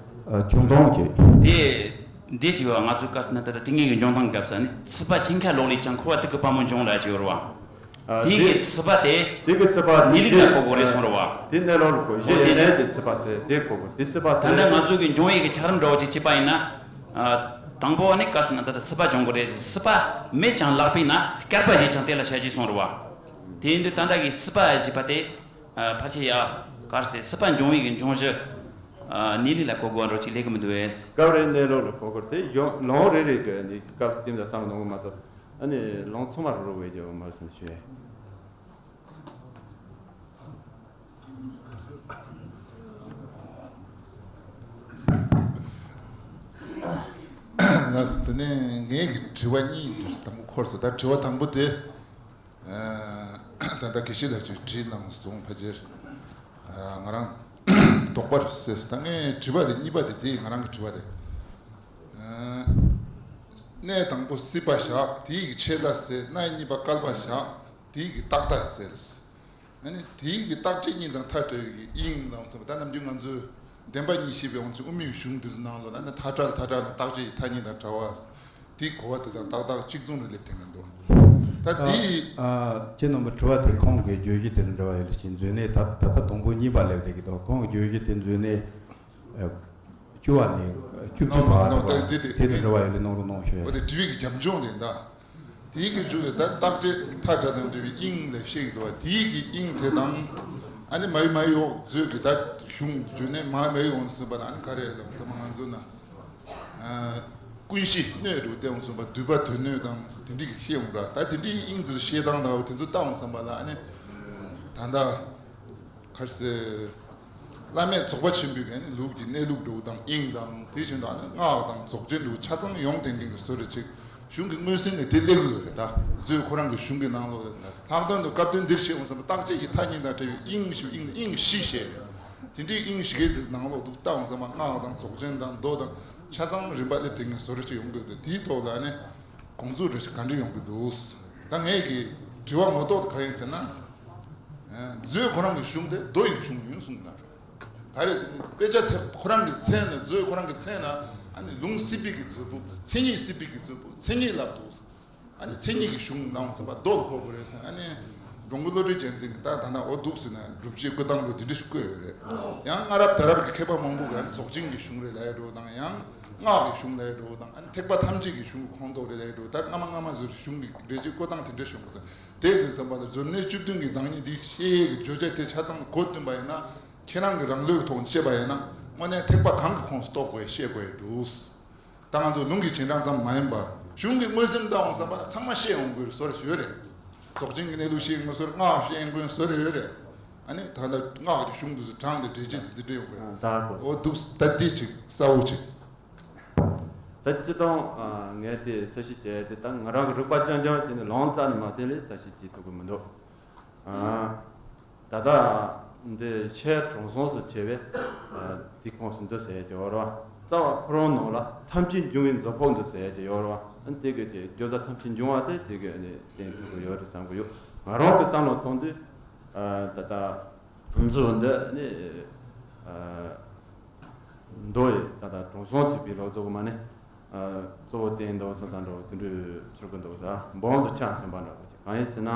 འབྱུང་སྟངས་ཀྱི། དེ་འདི་ཅིག་ཡོད། ང་ཚོའི་སྐབས་སུ་ན་ད་ལྟ་དེ་ངེད་ཀྱི་འབྱུང་སྟངས་སྐབས་སུ་ནི་སྲིད་པ་ཆེན་ཁ་ལོག་ལས་ཀྱང་འཁོར་བ་དུག་གི་དཔལ་མོ་འབྱུང་ལ་ཅིག་ཡོད་རེད་བ། དེ་གི་སྲིད་པ་དེ། དེ་གི་སྲིད་པ་གནས་ལུགས་ལ་གོ་དགོས་རེད་གསུངས་རེད་བ། དེ་གནས་ལུགས་ལ་གོ། གཞི་ཡེ་ནས་དེ་སྲིད་པ་ཟེར་དེ་གོ་དགོས། དེ་སྲིད་པ་ཟེར། ད་ལྟ་ང་ཚོ་གི་འབྱུང་བའི་གི་ཆགས་རིམ་འདྲ་བོ་ཅིག་བྱས་པ་ཡིན་ན། དང་པོ་ནི་ག་ཟེར་ན་ད་ལྟ་སྲིད་པ་འབྱུང་དགོས་རེད། སྲིད་པ་མེད་ཀྱང་ལག་པས་ན་བསྐལ་པ་བཞེས་ཀྱང་དེ་ལ་བྱ་བྱེད་གསུངས་རེད་བ། དེ་ཡིན་དུས་ད་ལྟ་གི་སྲིད་པ་བཞེས་པ་དེ། ཕལ་ཆེར་ཡ། ག་རེ་ཟེར། སྲིད་པ་འབྱུང་བའི་གི་འབྱུང་གཞི། གནས་ལུགས་ལ་གོ་དགོས་འགྲོ་ཅིག་ལས་ཀྱི་མི་འདུག་བས། སྐབས་རེ་གནས་ལུགས་ལ་གོ་དགོས་དེ་ཡང་ལུང་རེ་རེ་གི་ནི་སྐབས་དེ་འདྲ་བསམ་གནང་གི་མ་གཏོགས། ཨ་ནི་ལུང་ཚང་མ་རུ་བས་ཀྱི་མ་སོང་ཞེས། ལགས་སོ། དེ་ནས་ངའི་གི་དྲི་བ་གཉིས་དང་པོ་འཁོར་སོང་། ད་དྲི་བ་དང་པོ་དེ། ད་ལྟ་དགེ་བཤེས་ལགས་ཀྱིས་དྲིས་གནང་སོང་། ཕལ་ཆེར་ང་རང་དོགས་པ་རེད་ཟེར། ད་ངའི་དྲི་བ་དེ་གཉིས་པ་དེ་དེ་ང་རང་གི་དྲི་བ་དེ། གནས་དང་པོ་སྲིད་པ་བཞག་དེའི་གི་ཆད་ལྟ་ཟེར། གནས་གཉིས་པ་བསྐལ་པ་བཞག་དེའི་གི་རྟག་ལྟ་ཟེར། ཨ་ནི་དེའི་གི་རྟག་ཆད་གཉིས་དང་མཐའ་བྲལ་བའི་གི་དབྱིངས་ལ་ཟེར་བ། ད་ནམ་རྒྱུན་ང་ཚོས་བདེན་པ་གཉིས་བཤད་པའི་དབང་ཚད་དབུ་མའི་གཞུང་འདིར་ནང་ལོགས་ལ་ནི་མཐའ་བྲལ་མཐའ་བྲལ་ནི་རྟག་ཆད་ཀྱི་མཐའ་གཉིས་དང་བྲལ་བ། དེའི་གོ་བ་དེ་དང་ཏག་ཏག་གཅིག་མཚུངས་རེད་ལབ་དེ་ངས་འདུག་ད་དེའི། ཁྱེད་རྣམ་པ་དྲི་བ་དེ་ཁོང་གི་བརྗོད་གཞི་དེ་ལ་འབྲེལ་བ་ཡོད་ལ་ཞིག་མཛོད་ནས་ད་ད་ལྟ་དང་པོ་གཉིས་པ་ལབ་བསྡད་ཀྱི་འདུག་ཁོང་གི་བརྗོད་གཞི་དེ་མཛོད་ནས། བཅུ་བ་ནས་བཅུ་བདུན་བར་དུ་བ་དེ་དེ་དེ་དང་འབྲེལ་བ་ཡོད་ལ་གནང་རོགས་གནང་ཞུ་ཡ། འོ་དེ་དྲི་བའི་གི་རྒྱབ་ལྗོངས་དེ་འདྲ། དེའི་གི་མཇུག་ལ་ད་རྟག་ཆད་མཐའ་བྲལ་དང་འབྲེལ་བའི་དབྱིངས་ལ་བཤད་ཀྱི་འདུག་བ། དེའི་གི་དབྱིངས་དེ་དང་། ཨ་ནི་མ་ཡི་མ་ཡི་འོག་མཛོད་ཀྱི་ད་གཞུང་བརྗོད་ནས་མ་ཡི་མ་ཡི་འོག་ཟེར་བ་ལ་ཨ་ནི་ག་རེ་ལབ་ཟེར་ན་ང་ཚོ་ན། ཀུན་གཞི་སྣོད་རུ་བསྟན་འོང་བསམ་པ། འདུས་པ་དོན་སྣོད་དང་དེ་འདྲ་གི་བཤད་འོང་ར། ད་དེ་འདྲའི་དབྱིངས་འདིར་བཤད་སྟངས་དང་དེ་ཚོ་ལྟ་འོང་བསམ་པ་ལ་ཨ་ནི། ད་ལྟ་ག་རེ་ཟེར། བླ་མེད་རྫོགས་པ་ཆེན་པོའི་གི་ལུགས་ཀྱི་གནས་ལུགས་འདྲ་བོ་དང་དབྱིངས་དང་དེ་བཞིན་དུ་ཨ་ནི་སྔགས་དང་རྫོགས་ཆེན་འདྲ་བོ་ཆ་ཚང་ཡོངས་ལྡན་མཁན་གྱི་བཟོ་འདྲ་ཅིག་གཞུང་གི་མངོན་གསལ་ནས་དེ་སླེབས་ཀྱི་ཡོད་རེད། ད་མཛོད་ཁོ་རང་གི་གཞུང་གི་ནང་ལོགས་ལ་ལྷག་དོན་དུ་སྐབས་དོན་འདིར་བཤད་འོང་བསམ་པ་རྟག་ཆད་ཀྱི་མཐའ་གཉིས་དང་བྲལ་བའི་དབྱིངས་ཞུ་དབྱིངས་དབྱིངས་བཞི་བཤད་རེད། དེ་འདྲའི་དབྱིངས་བཞི་གའི་ཚིག་ནང་ལོགས་འདུག་ལྟ་འོང་བསམ་པ་སྔགས་དང་རྫོགས་ཆེན་དང་མདོ་དང་ཆ་ཚང་རིམ་པ་སླེབས་དེ་ངས་བཟོ་འདྲ་ཅིག་ཡོང་གི་འདུག་དེའི་ཐོག་ལ་ནི་དགོངས་ཚུལ་འདྲ་ཅིག་ག་འདྲ་ཡོང་གི་འདུག་ད་ངས་ཀྱི་དྲི་བ་ངོ་ཐོག་ཏུ་ག་ཡིན་ཟེར་ན། མཛོད་ཁོ་རང་གི་གཞུང་དེ་མདོ་ཡི་གཞུང་ཡིན་གསུངས་ན། ག་རེ་ཟེར་ན་དཔེ་ཆ་ཚད་ཁོ་རང་གི་མཚན་ནི་མཛོད་ཁོ་རང་གི་མཚན་ན་ཨ་ནི་ལུང་སྲིད་པའི་གི་མཛོད་སྤུ་མཚན་ཉིད་སྲིད་པའི་གི་མཛོད་སྤུ་མཚན་ཉིད་ལབ་འདུག་ཨ་ནི་མཚན་ཉིད་ཀྱི་གཞུང་གནང་བསམ་པ་རྡོ་ལ་ཕོག་དགོས་རེད་ཟེར། ཨ་ནི་འགྲོ་མགོན་བློ་གྲོས་རྒྱལ་མཚན་གྱིས་ད་ད་ན་འོ་འདུག་ཟེར་ན་སྒྲུབ་བྱེད་བཀོད་སྟངས་ལ་དེ་འདྲ་ཞིག་བཀོད་ཡོད་རེད། ཡང་སྔ་རབས་ད་རབས་ཀྱི་མཁས་པ་མང་པོ་གིས་ཨ་ནི་རྫོགས་ཆེན་གྱི་གཞུང་རེད་ལབ་ཡ་འདྲ་བོ་དང་། ཡང་སྔགས་ཀྱི་གཞུང་ལབ་ཡ་འདྲ་བོ་དང་། ཨ་ནི་ཐེག་པ་ཐམས་ཅད་ཀྱི་གཞུང་གི་ཁོངས་གཏོགས་རེད་ལབ་ཡ་འདྲ་བོ། ད་སྔ་མ་སྔ་མ་ཟེར་གཞུང་གི་འགྲེལ་བྱེད་བཀོད་སྟངས་དེ་འདྲ་བྱུང་གི་ཟེར། དེ་དུས་ཙམ་པ་ལ་སྦྱོར་ལྡན་བཅུ་བདུན་གྱི་བདག་ཉིད་འདི་ཤེས་ཡས་ཀྱི་བརྗོད་བྱ་དེ་ཆ་ཚང་གོ་བསྟུན་པ་ཡིན་ན། ཁྱེད་རང་གི་རང་ལུགས་ཀྱི་ཐོག་ནས་བཤད་པ་ཡིན་ན། དངོས་གནས་ཐེག་པ་གང་གི་ཁོངས་སུ་གཏོགས་དགོས་ཤེས་དགོས་ཡས་འདུག། ད་ང་ཚོ་ལུང་གི་རྗེས་འབྲང་ཙམ་མ་ཡིན་པར་གཞུང་གི་དངོས་ཟིན་བཏང་བ་ཙམ་པ་ལ་ཚང་མ་ཤེས་ཡོང་དགོས་བཟོ་འདྲ་ཞིག་ཡོད་རེད། རྫོགས་ཆེན་གྱི་གནས་ལུགས་ཤེས་དགོས་བཟོ་འདྲ། སྔགས་ཤེས་དགོས་བཟོ་འདྲ་ཡོད་རེད། ཨ་ནི་ད་ལྟ་སྔགས་ཀྱི་གཞུང་དུ་དྲངས་ཏེ་འགྲེལ་བྱེད་དུ་འདི་འདྲ་ཡོང་དགོས། ད་གོ་འོ་འདུག། ད་འདི་ཅིག་གསལ་བོ་ཅིག། ད་སྤྱིར་བཏང་ངས་དེ་གསལ་བཤད་བྱས་ཏེ། ད་ང་རང་གི་རིག་པ་རྐྱང་རྐྱང་བྱས་ནས་ལུང་བསྟན་ནས་མ་བསྟན་ལས་གསལ་བཤད་བྱེད་ཐུབ་ཀྱི་མི་འདུག། ཨ། ད་ལྟ་འདི་ཤེར་དྲུང་གསུམ་སུ་བྱས་པས། ཨ། དེ་ཁོངས་སུ་འདུ་ཟེར་གྱི་ཡོད་རེད་བ། རྩ་བ་ཁོ་རང་ནང་ལ་ཐམས་ཅད་འབྱུང་བའི་འཛོལ་ཕོག་འདུ་ཟེར་གྱི་ཡོད་རེད་བ། ཨ། དེ་གི་དེ་བརྗོད་བྱ་ཐམས་ཅད་འབྱུང་བ་དེ་དེ་གི་ནི་བསྟན་ཐུབ་ཀྱི་ཡོད་རེད་བསམ་གྱི་ཡོད། ང་རང་གི་བསམ་བློ་གཏོང་དུས། ཨ། ད་ལྟ་ང་ཚོ་འདི་ནི། ཨ། མདོ་ཡི་ད་ལྟ་དྲུང་གསུམ་ཐེག་པའི་ལུགས་གཙོ་བོ་མ་ནི། ཨ། གཙོ་བོ་བསྟན་འདུག་བསམ་བསམ་འདྲ་བོ་དེ་འདྲའི་ཚོར་གི་འདུག། ད་འབུམ་དུ་ཆགས་ཟིན་པ་འདྲ་བོ་ཅིག་གང་ཡིན་ཟེར་ན།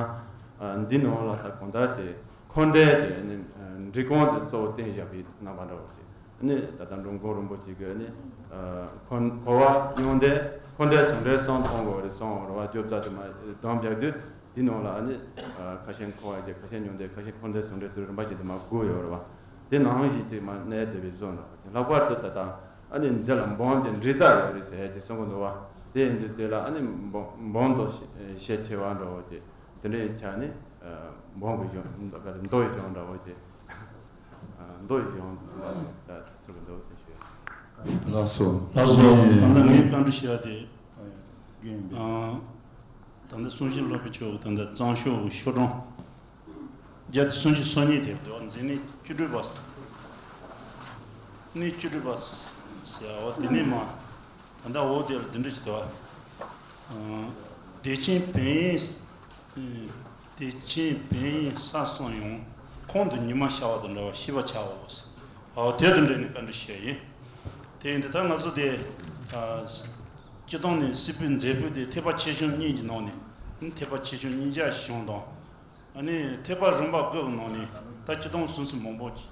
ཨ། འདི་ནང་ལ་ད་གང་ལྟར་དེ་འཁོར་འདས་དེ་ནི། ཨ། འབྲི་གུང་དེ་གཙོ་བོ་བསྟན་བཞག་པའི་རྣམ་པ་འདྲ་བོ་ཅིག། ནི་ད་ལྟ་འགྲོ་མགོན་རིན་པོ་ཆེ་གིས་ནི། ཨ། འཁོར་འཁོར་བ་མྱང་འདས་འཁོར་འདས་ཟུང་འབྲེལ་གསུམ་མཐོང་དགོས་རེད་གསུངས་རེད་བ། བརྗོད་བྱ་དེ་མ་བསྡོམས་རྒྱག་དུས། དེ་ནང་ལ་ནི། ཨ། ཁ་ཤས་འཁོར་བ་བརྒྱད། ཁ་ཤས་མྱང་འདས། ཁ་ཤས་འཁོར་འདས་ཟུང་འབྲེལ་དུ་རིམ་པ་བཞིན་དུ་མར་བགོས་ཡོད་རེད་བ། དེ་ནང་བཞིན་དེ་མར་གནས་བསྡད་པའི་བཟོ་འདྲ་བ་ཅིག། ལྷག་པར་དུ་ད་ལྟ་ཨ་ནི་འདི་ལ་འབུམ་གྱི་འབྲི་རྩ་ཡོད་རེད་ཟེར་གྱི་གསུང་གི་འདུག་བ། དེ་ཡིན་དུས་དེ་ལ་ཨ་ནི་འབུམ་འབུམ་དུ་ཤས་ཆེ་བ་འདྲ་བོ་དེ་དེ་འདྲའི་ཆ་ནི། ཨ། འབུམ་གྱི་གཞུང་མདོ་ཡི་གཞུང་འདྲ་བོ་དེ། ཨ། མདོ་ཡི་གཞུང་ལ་ད་ཚུར་འདུག་ཟེར་ཞུ། ལགས་སོ། ལགས་སོ། ད་ལྟ་ངས་བཀའ་འདྲི་ཞུ་ཡ་དེ། རྒན་ཡིན་པས། ཨ། ད་ལྟ་གསུང་བཤད་སློབ་དཔོན་མཆོག་གིས་ད་ལྟ་གཙང་ཕྱོགས་ཀྱི་ཤོག་གྲངས་བརྒྱ་དང་སུམ་ཅུ་སོ་གཉིས་དེབ་འདུག། མཛད་ནི་བཅུ་དྲུག་པ། ནི་བཅུ་དྲུག་པ་ཟེར་བ་དེ་ནས་མར། ད་ལྟ་འོག་དེ་ལ་འདི་འདྲ་ཞིག་འདུག། ཨ། བདེ་ཆེན་བོན་ཡིན། བདེ་ཆེན་བོན་ཡིན་ས་གསུམ་ཡོང་། ཁོང་དུ་ཉི་མ་ཤར་བ་དང་འདྲ་བར་ཤེས་པར་བྱའོ། ཨོ། དེ་དང་འབྲེལ་ནས་བཀའ་འདྲི་ཞུ་ཡ་ཡིན། དེ་ཡིན་དུས་ད་ང་ཚོ་དེ། ཨ། སྤྱིར་བཏང་ནས་སྲིད་པའི་མཛད་པོ་དེ་ཐེག་པ་ཆེ་ཆུང་གཉིས་ཀྱི་ནང་ནས། ཐེག་པ་ཆེ་ཆུང་གཉིས་ཆ་བཞི་དང་། ཨ་ནི་ཐེག་པ་རིམ་པ་དགུ་གི་ནང་ནས་ད་སྤྱིར་བཏང་སུམ་ཅུ་མང་པོ་ཅིག།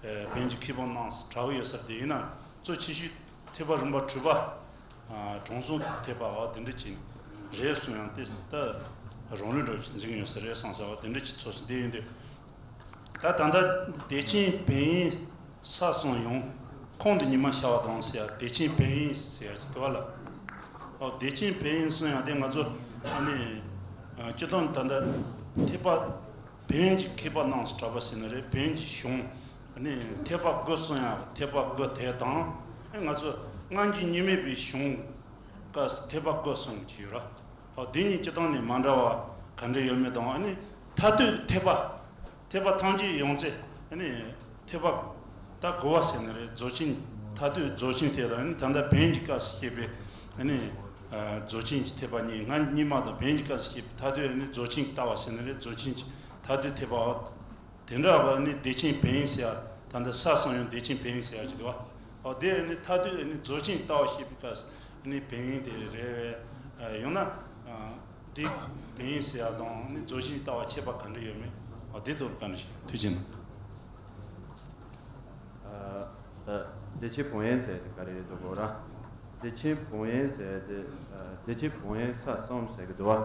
ཨ། བོན་གྱི་མཁས་པ་རྣམས་གྲགས་ཀྱི་ཡོད་ས་རེད། དེ་ཡིན་ན་གཙོ་ཆེ་ཤོས་ཐེག་པ་རིམ་པ་དྲུག་པ། ཨ། དྲུང་གསུམ་ཐེག་པ་བ་དེ་འདྲ་ཅིག་རེད་གསུང་ཡང་དེ་ད་རང་ལུགས་འདྲ་ཅིག་འཛིན་གྱི་ཡོད་ས་རེད་བསམ་ས་བ་དེ་འདྲ་ཅིག་ཚོར་སོང་། དེ་ཡིན་དུས་ད་ད་ལྟ་བདེ་ཆེན་བོན་ཡིན་ས་གསུམ་ཡོང་། ཁོང་དུ་ཉི་མ་ཤར་བ་དང་ཟེར་ཡ། བདེ་ཆེན་བོན་ཡིན་ཟེར་ཡ་ཅིག་འདུག་བ་ལ། ཨོ། བདེ་ཆེན་བོན་ཡིན་གསུང་ཡང་དེ་ང་ཚོ་ཨ་ནི། ཨ། སྤྱིར་བཏང་ད་ལྟ་ཐེག་པ། བོན་གྱི་མཁས་པ་རྣམས་སུ་གྲགས་པ་ཟེར་ན་རེད། བོན་གྱི་གཞུང་། ཨ་ནི་ཐེག་པ་དགུ་གསུང་ཡག་ཐེག་པ་དགུ་དེ་དང་། ཨ། ང་ཚོ་སྔ་འགྱུར་རྙིང་མའི་པའི་གཞུང་སྐབས་སུ་ཐེག་པ་དགུ་གསུང་གི་ཡོད་ར། ཨོ། འདི་གཉིས་སྤྱིར་བཏང་ནས་མ་འདྲ་བ་ག་འདྲ་ཡོད་མེད་དང་། ཨ་ནི་མཐར་ཐུག་ཐེག་པ། ཐེག་པ་ཐམས་ཅད་ཡོངས་རྫོགས། ཨ་ནི་ཐེག་པ་ད་དགུ་པ་ཟེར་ན་རེད། རྫོགས་ཆེན། མཐར་ཐུག་རྫོགས་ཆེན་དེ་དང་། ཨ་ནི་ད་ལྟ་བོན་གྱི་སྐབས་སུ་བཤད་པའི། ཨ་ནི། ཨ། རྫོགས་ཆེན་གྱི་ཐེག་པ་གཉིས། སྔ་རྙིང་མ་དང་བོན་གྱི་སྐབས་སུ་བཤད་པའི་མཐར་ཐུག་ཨ་ནི་རྫོགས་ཆེན་གྱི་ལྟ་བ་ཟེར་ན་རེད། རྫོགས་ཆེན་གྱི་མཐར་ཐུག་ཐེག་པ། དེ་འདྲ་བ་ནི་བདེ་ཆེན་བོན་ཡིན་ཟེར་ཡ། ད་ལྟ་ས་གསུམ་ཡོང་བདེ་ཆེན་བོན་ཡིན་ཟེར་ཡ་ཅིག་འདུག་བ། ཨོ། དེ་ནི་མཐར་ཐུག་ནི་རྫོགས་ཆེན་ལྟ་བ་བཤད་པའི་སྐབས་སུ་ནི་བོན་ཡིན་དེ་རེད་བས། ཡང་ན། ཨ། འདི་བོན་ཡིན་ཟེར་ཡ་དང་ནི་རྫོགས་ཆེན་ལྟ་བ་ཁྱད་པར་ག་འདྲ་ཡོད་མེད། ཨོ། དེ་ཐོག་ལ་བཀའ་འདྲི་ཞུ། ཐུགས་རྗེ་གནང་། ཨ། ད་བདེ་ཆེན་བོན་ཡིན་ཟེར་དེ་ག་རེ་རེད་འདུག་གོ་ར། བདེ་ཆེན་བོན་ཡིན་ཟེར་དེ། ཨ། བདེ་ཆེན་བོན་ཡིན་ས་གསུམ་ཟེར་གི་འདུག་བ།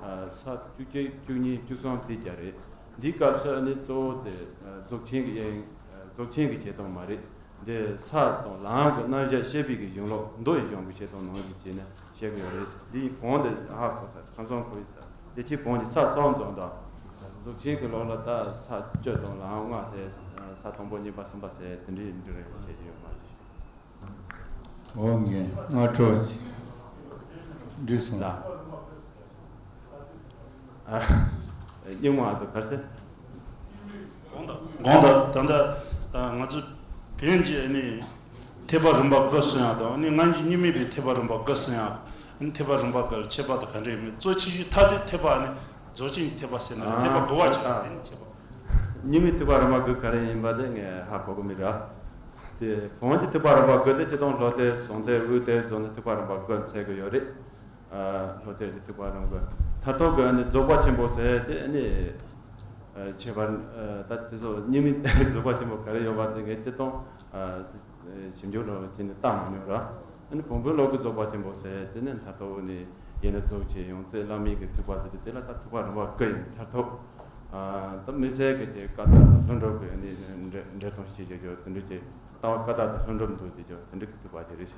ཨ། ས་བཅུ་གཅིག་བཅུ་གཉིས་བཅུ་གསུམ་དེ་རྒྱ་རེད། འདིའི་སྐབས་སུ་ནི་གཙོ་བོ་དེ། ཨ། རྫོགས་ཆེན་གྱི་དབྱིངས། ཨ། རྫོགས་ཆེན་གྱི་བྱེད་སྟངས་མ་རེད། འདི་ས་དང་ལམ་གྱི་རྣམ་གཞག་བཤད་པའི་གི་གཞུང་ལུགས། མདོ་ཡི་གཞུང་གི་བྱེད་སྟངས་ནང་བཞིན་བྱས་ནས་བཤད་གི་ཡོད་རེད། འདི་གོང་དེ་ཧ་གོ་ས། ཁ་སང་གོ་ཡི་ས། བདེ་ཆེན་བོན་གྱི་ས་གསུམ་འཛོམས་དང་། རྫོགས་ཆེན་གྱི་ལུགས་ལ་ད་ས་བཅུ་དང་ལམ་ལྔ་ཟེར། ས་དང་པོ་གཉིས་པ་གསུམ་པ་ཟེར་དེ་འདྲའི་འབྲི་རེས་བྱེད་ཀྱི་ཡོད་མ་རེད། འོ་ངས་སྔ་དྲོ་འདྲི་སོང་ལ། ཨ། རྙིང་མ་དུ་གར་སེ། དགོངས་དག། དགོངས་དག། ད་ལྟ་ང་ཚོ་བོན་གྱི་ནི་ཐེག་པ་རིམ་པ་དགུ་གསུང་ཡག་དང་ནི་སྔ་འགྱུར་རྙིང་མའི་པའི་ཐེག་པ་རིམ་པ་དགུ་གསུང་ཡག་ནི་ཐེག་པ་རིམ་པ་དགུ་ལ་ཁྱད་པར་དུ་ག་འདྲ་ཡོད་མེད། གཙོ་ཆེ་ཤོས་མཐར་ཐུག་ཐེག་པ་ནི་རྫོགས་ཆེན་གྱི་ཐེག་པ་ཟེར་ན་རེད། ཐེག་པ་དགུ་པ་ཅིག་རེད། ཨ། ཁྱད་པར། རྙིང་མའི་ཐེག་པ་རིམ་པ་དགུ་ག་རེ་ཡིན་པ་དེ་ངས་ཧ་གོ་གི་མི་ར། དེ་བོན་གྱི་ཐེག་པ་རིམ་པ་དགུ་དེ་སྤྱིར་བཏང་ལྷོ་གཏེར་ཟུང་གཏེར་དབུས་གཏེར་རྫོགས་གཏེར་ཐེག་པ་རིམ་པ་དགུ་ཟེར་གི་ཡོད་རེད། ལྷོ་གཏེར་གྱི་ཐེག་པ་རང་གི་མཐར་ཐུག་གི་ཨ་ནི་རྫོགས་པ་ཆེན་པོ་ཟེར་དེ་ཨ་ནི་ཁྱད་པར་ད་དེ་ཚོ་གཉིས་མེད་རྫོགས་པ་ཆེན་པོ་ག་རེ་ཡོད་པ་དེ་ངས་སྤྱིར་བཏང་ཞིབ་འཇུག་རོགས་བྱས་ནས་བལྟ་མ་མྱོང་ར། ཨ་ནི་བོན་པོའི་ལུགས་ཀྱི་རྫོགས་པ་ཆེན་པོ་ཟེར་དེ་ནི་མཐར་ཐུག་ནི་ཡེ་ནས་རྫོགས་ཆེན་ཡོངས་རྫོགས་བླ་མེད་ཀྱི་ཐེག་པ་ཟེར་དེ་དེ་ལ་ད་ཐེག་པ་རིམ་པ་དགུ་ཡིན། མཐར་ཐུག་ད་མི་ཟེར་གི་དེ་ཀ་དག་ལྷུན་གྲུབ་ཀྱི་ནི་འགྲེལ་འགྲེལ་སྟངས་ཤིག་བྱེད་རྒྱུ་དེ་འདྲ་ཅིག་ལྟ་བ་ཀ་དག་དང་ལྷུན་གྲུབ་འདུག་དེ་ཅོག་དེ་འདྲ་གི་ཐེག་པ་ཅིག་རེད་ཤག་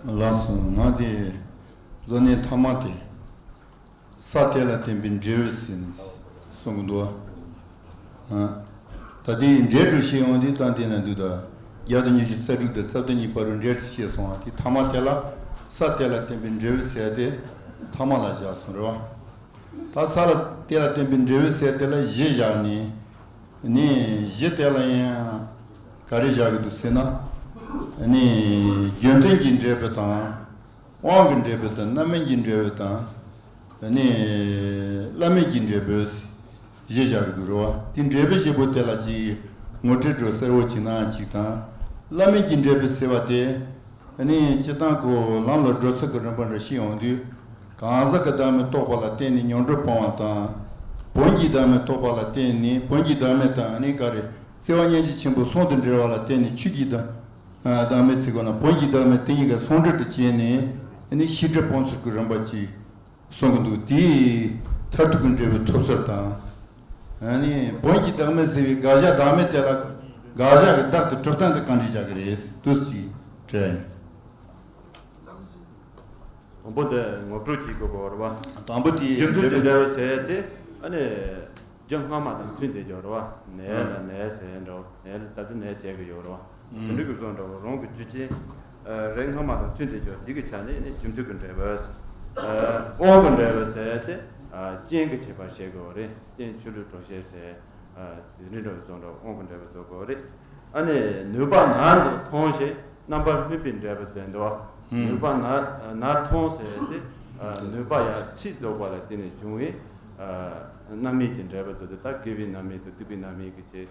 ལགས་སོ། ང་དེ་གཟོད་ནས་ཐ་མ་དེ། ས་དེ་ལ་བརྟེན་པའི་འབྲས་བུ་ཟེར་ནས་གསུང་གི་འདུག་ཨ། ད་དེའི་འགྲེལ་བསྒྲུབ་བྱེད་ཡོང་དུས་ད་འདི་ན་འདུག་ད་བརྒྱ་དང་ཉི་ཤུ་རྩ་དྲུག་དང་རྩ་བདུན་གཉིས་བར་དུ་འགྲེལ་བཤད་སོང་བ་དེ་ཐ་མ་དེ་ལ་ས་དེ་ལ་བརྟེན་པའི་འབྲས་བུ་ཟེར་དེ་ཐ་མ་ལ་བཞག་སོང་རེད་བ། ད་ས་ལ་དེ་ལ་བརྟེན་པའི་འབྲས་བུ་ཟེར་དེ་ལ་བཞི་བཞག་ནས་ནི་བཞི་དེ་ལ་ཡང་ག་རེ་བཞག་གི་འདུག་ཟེར་ན་ནི་རྒྱུ་མཐུན་གྱི་འབྲས་བུ་དང་། དབང་གི་འབྲས་བུ་དང་རྣམ་སྨིན་གྱི་འབྲས་བུ་དང་། ནི། བླ་མེད་ཀྱི་འབྲས་བུ། ཞེས་བྱ་གི་འདུག་རེད་བ། དེ་འབྲས་བུ་བཞི་པོ་དེ་ལ་ཅིག་ངོ་སྤྲོད་འགྲོ་གསལ་བོ་ཅིག་གནང་ཅིག་དང་། བླ་མེད་ཀྱི་འབྲས་བུ་ཟེར་བ་དེ། ནི་སྤྱིར་བཏང་ཁོ་ལམ་ལ་འགྲོ་ཚུལ་གྱི་རིམ་པ་འདྲ་ཞིག་ཡོང་དུས། གང་ཟག་གི་བདག་མེད་རྟོགས་པ་ལ་བརྟེན་ནས་མྱོང་གྲོལ་སྤོང་བ་དང་། བོན་གྱི་བདག་མེད་རྟོགས་པ་ལ་བརྟེན་ནས་བོན་གྱི་བདག་མེད་དང་ནི་ག་རེ། བརྩེ་བ་སྙིང་རྗེ་ཆེན་པོའི་གསུང་དང་འབྲེལ་བ་ལ་བརྟེན་ནས་ཆོས་ཀྱི་བདག་ཨ། བདག་མེད་ཚིག་གོ་ན་བོན་གྱི་བདག་མེད་དེ་གཉིས་ཀ་ཟུང་འབྲེལ་དུ་བྱས་ནས་ནི་ཤེས་སྒྲིབ་སྤོང་ཚུལ་གྱི་རིམ་པ་ཅིག་གསུང་གི་འདུག་དེའི་མཐར་ཐུག་གི་འབྲས་བུ་ཐོབ་ཚུལ་དང་། ཨ་ནི་བོན་གྱི་བདག་མེད་ཟེར་བའི་དགག་བྱ་བདག་མེད་དེ་ལ་དགག་བྱ་གི་བདག་དེ་གྲུབ་སྟངས་དེ་གང་འདྲ་བྱ་གི་རེད་འདུག་ཅིག་དྲན། དང་པོ་དེ་ངོ་སྤྲོད་ཀྱི་དགོས་པ་རེད་བ། དང་པོ་དེ་རྒྱུ་མཚན་གྱི་འབྲས་བུ་ཟེར་དེ་ཨ་ནི། རྒྱུ་སྔ་མ་དང་མཐུན་ཏེ་འཇོག་རེད་བ། ནས་ལ་ནས་ཟེར་འདྲ་བོ་ནས་ལ་ད་དུ་ནས་བྱས་ཀྱི་ཡོད་རེད་བ། དེ་འདྲ་གི་བཟོ་འདྲ་བོ་རང་གི་རྒྱུ་ཅན། རེད་སྔ་མ་དང་མཐུན་ཏེ་འཇོག་དེ་གི་ཆ་ནས་ནི་རྒྱུ་མཐུན་གྱི་འབྲས་བུ། དབང་གི་འབྲས་བུ་ཟེར་ཏེ། རྐྱེན་གྱི་ཁྱད་པར་བཤད་དགོས་རེད། རྐྱེན་ཆོས་ལུགས་གྲོགས་བཤད་ཟེར། དེ་འདྲ་འདྲ་བོ་བཟོ་འདྲ་བོ་དབང་གི་འབྲས་བུ་བཟོ་དགོས་རེད། ཨ་ནི་ནུས་པ་ནར་དུ་ཐོང་ཞེས་རྣམ་པར་སྨིན་པའི་འབྲས་བུ་ཟེར་འདུག་ནུས་པ་ནར་ནར་ཐོང་ཟེར་ཏེ། ནུས་པ་ཡར་ཚིག་རྫོགས་པ་ལ་བརྟེན་ནས་བྱུང་བའི། རྣམ་སྨིན་གྱི་འབྲས་བུ་ཚོ་དེ་དག་དགེ་བའི་རྣམ་སྨིན་དང་སྡིག་པའི་རྣམ་སྨིན་གྱི་ཆེད།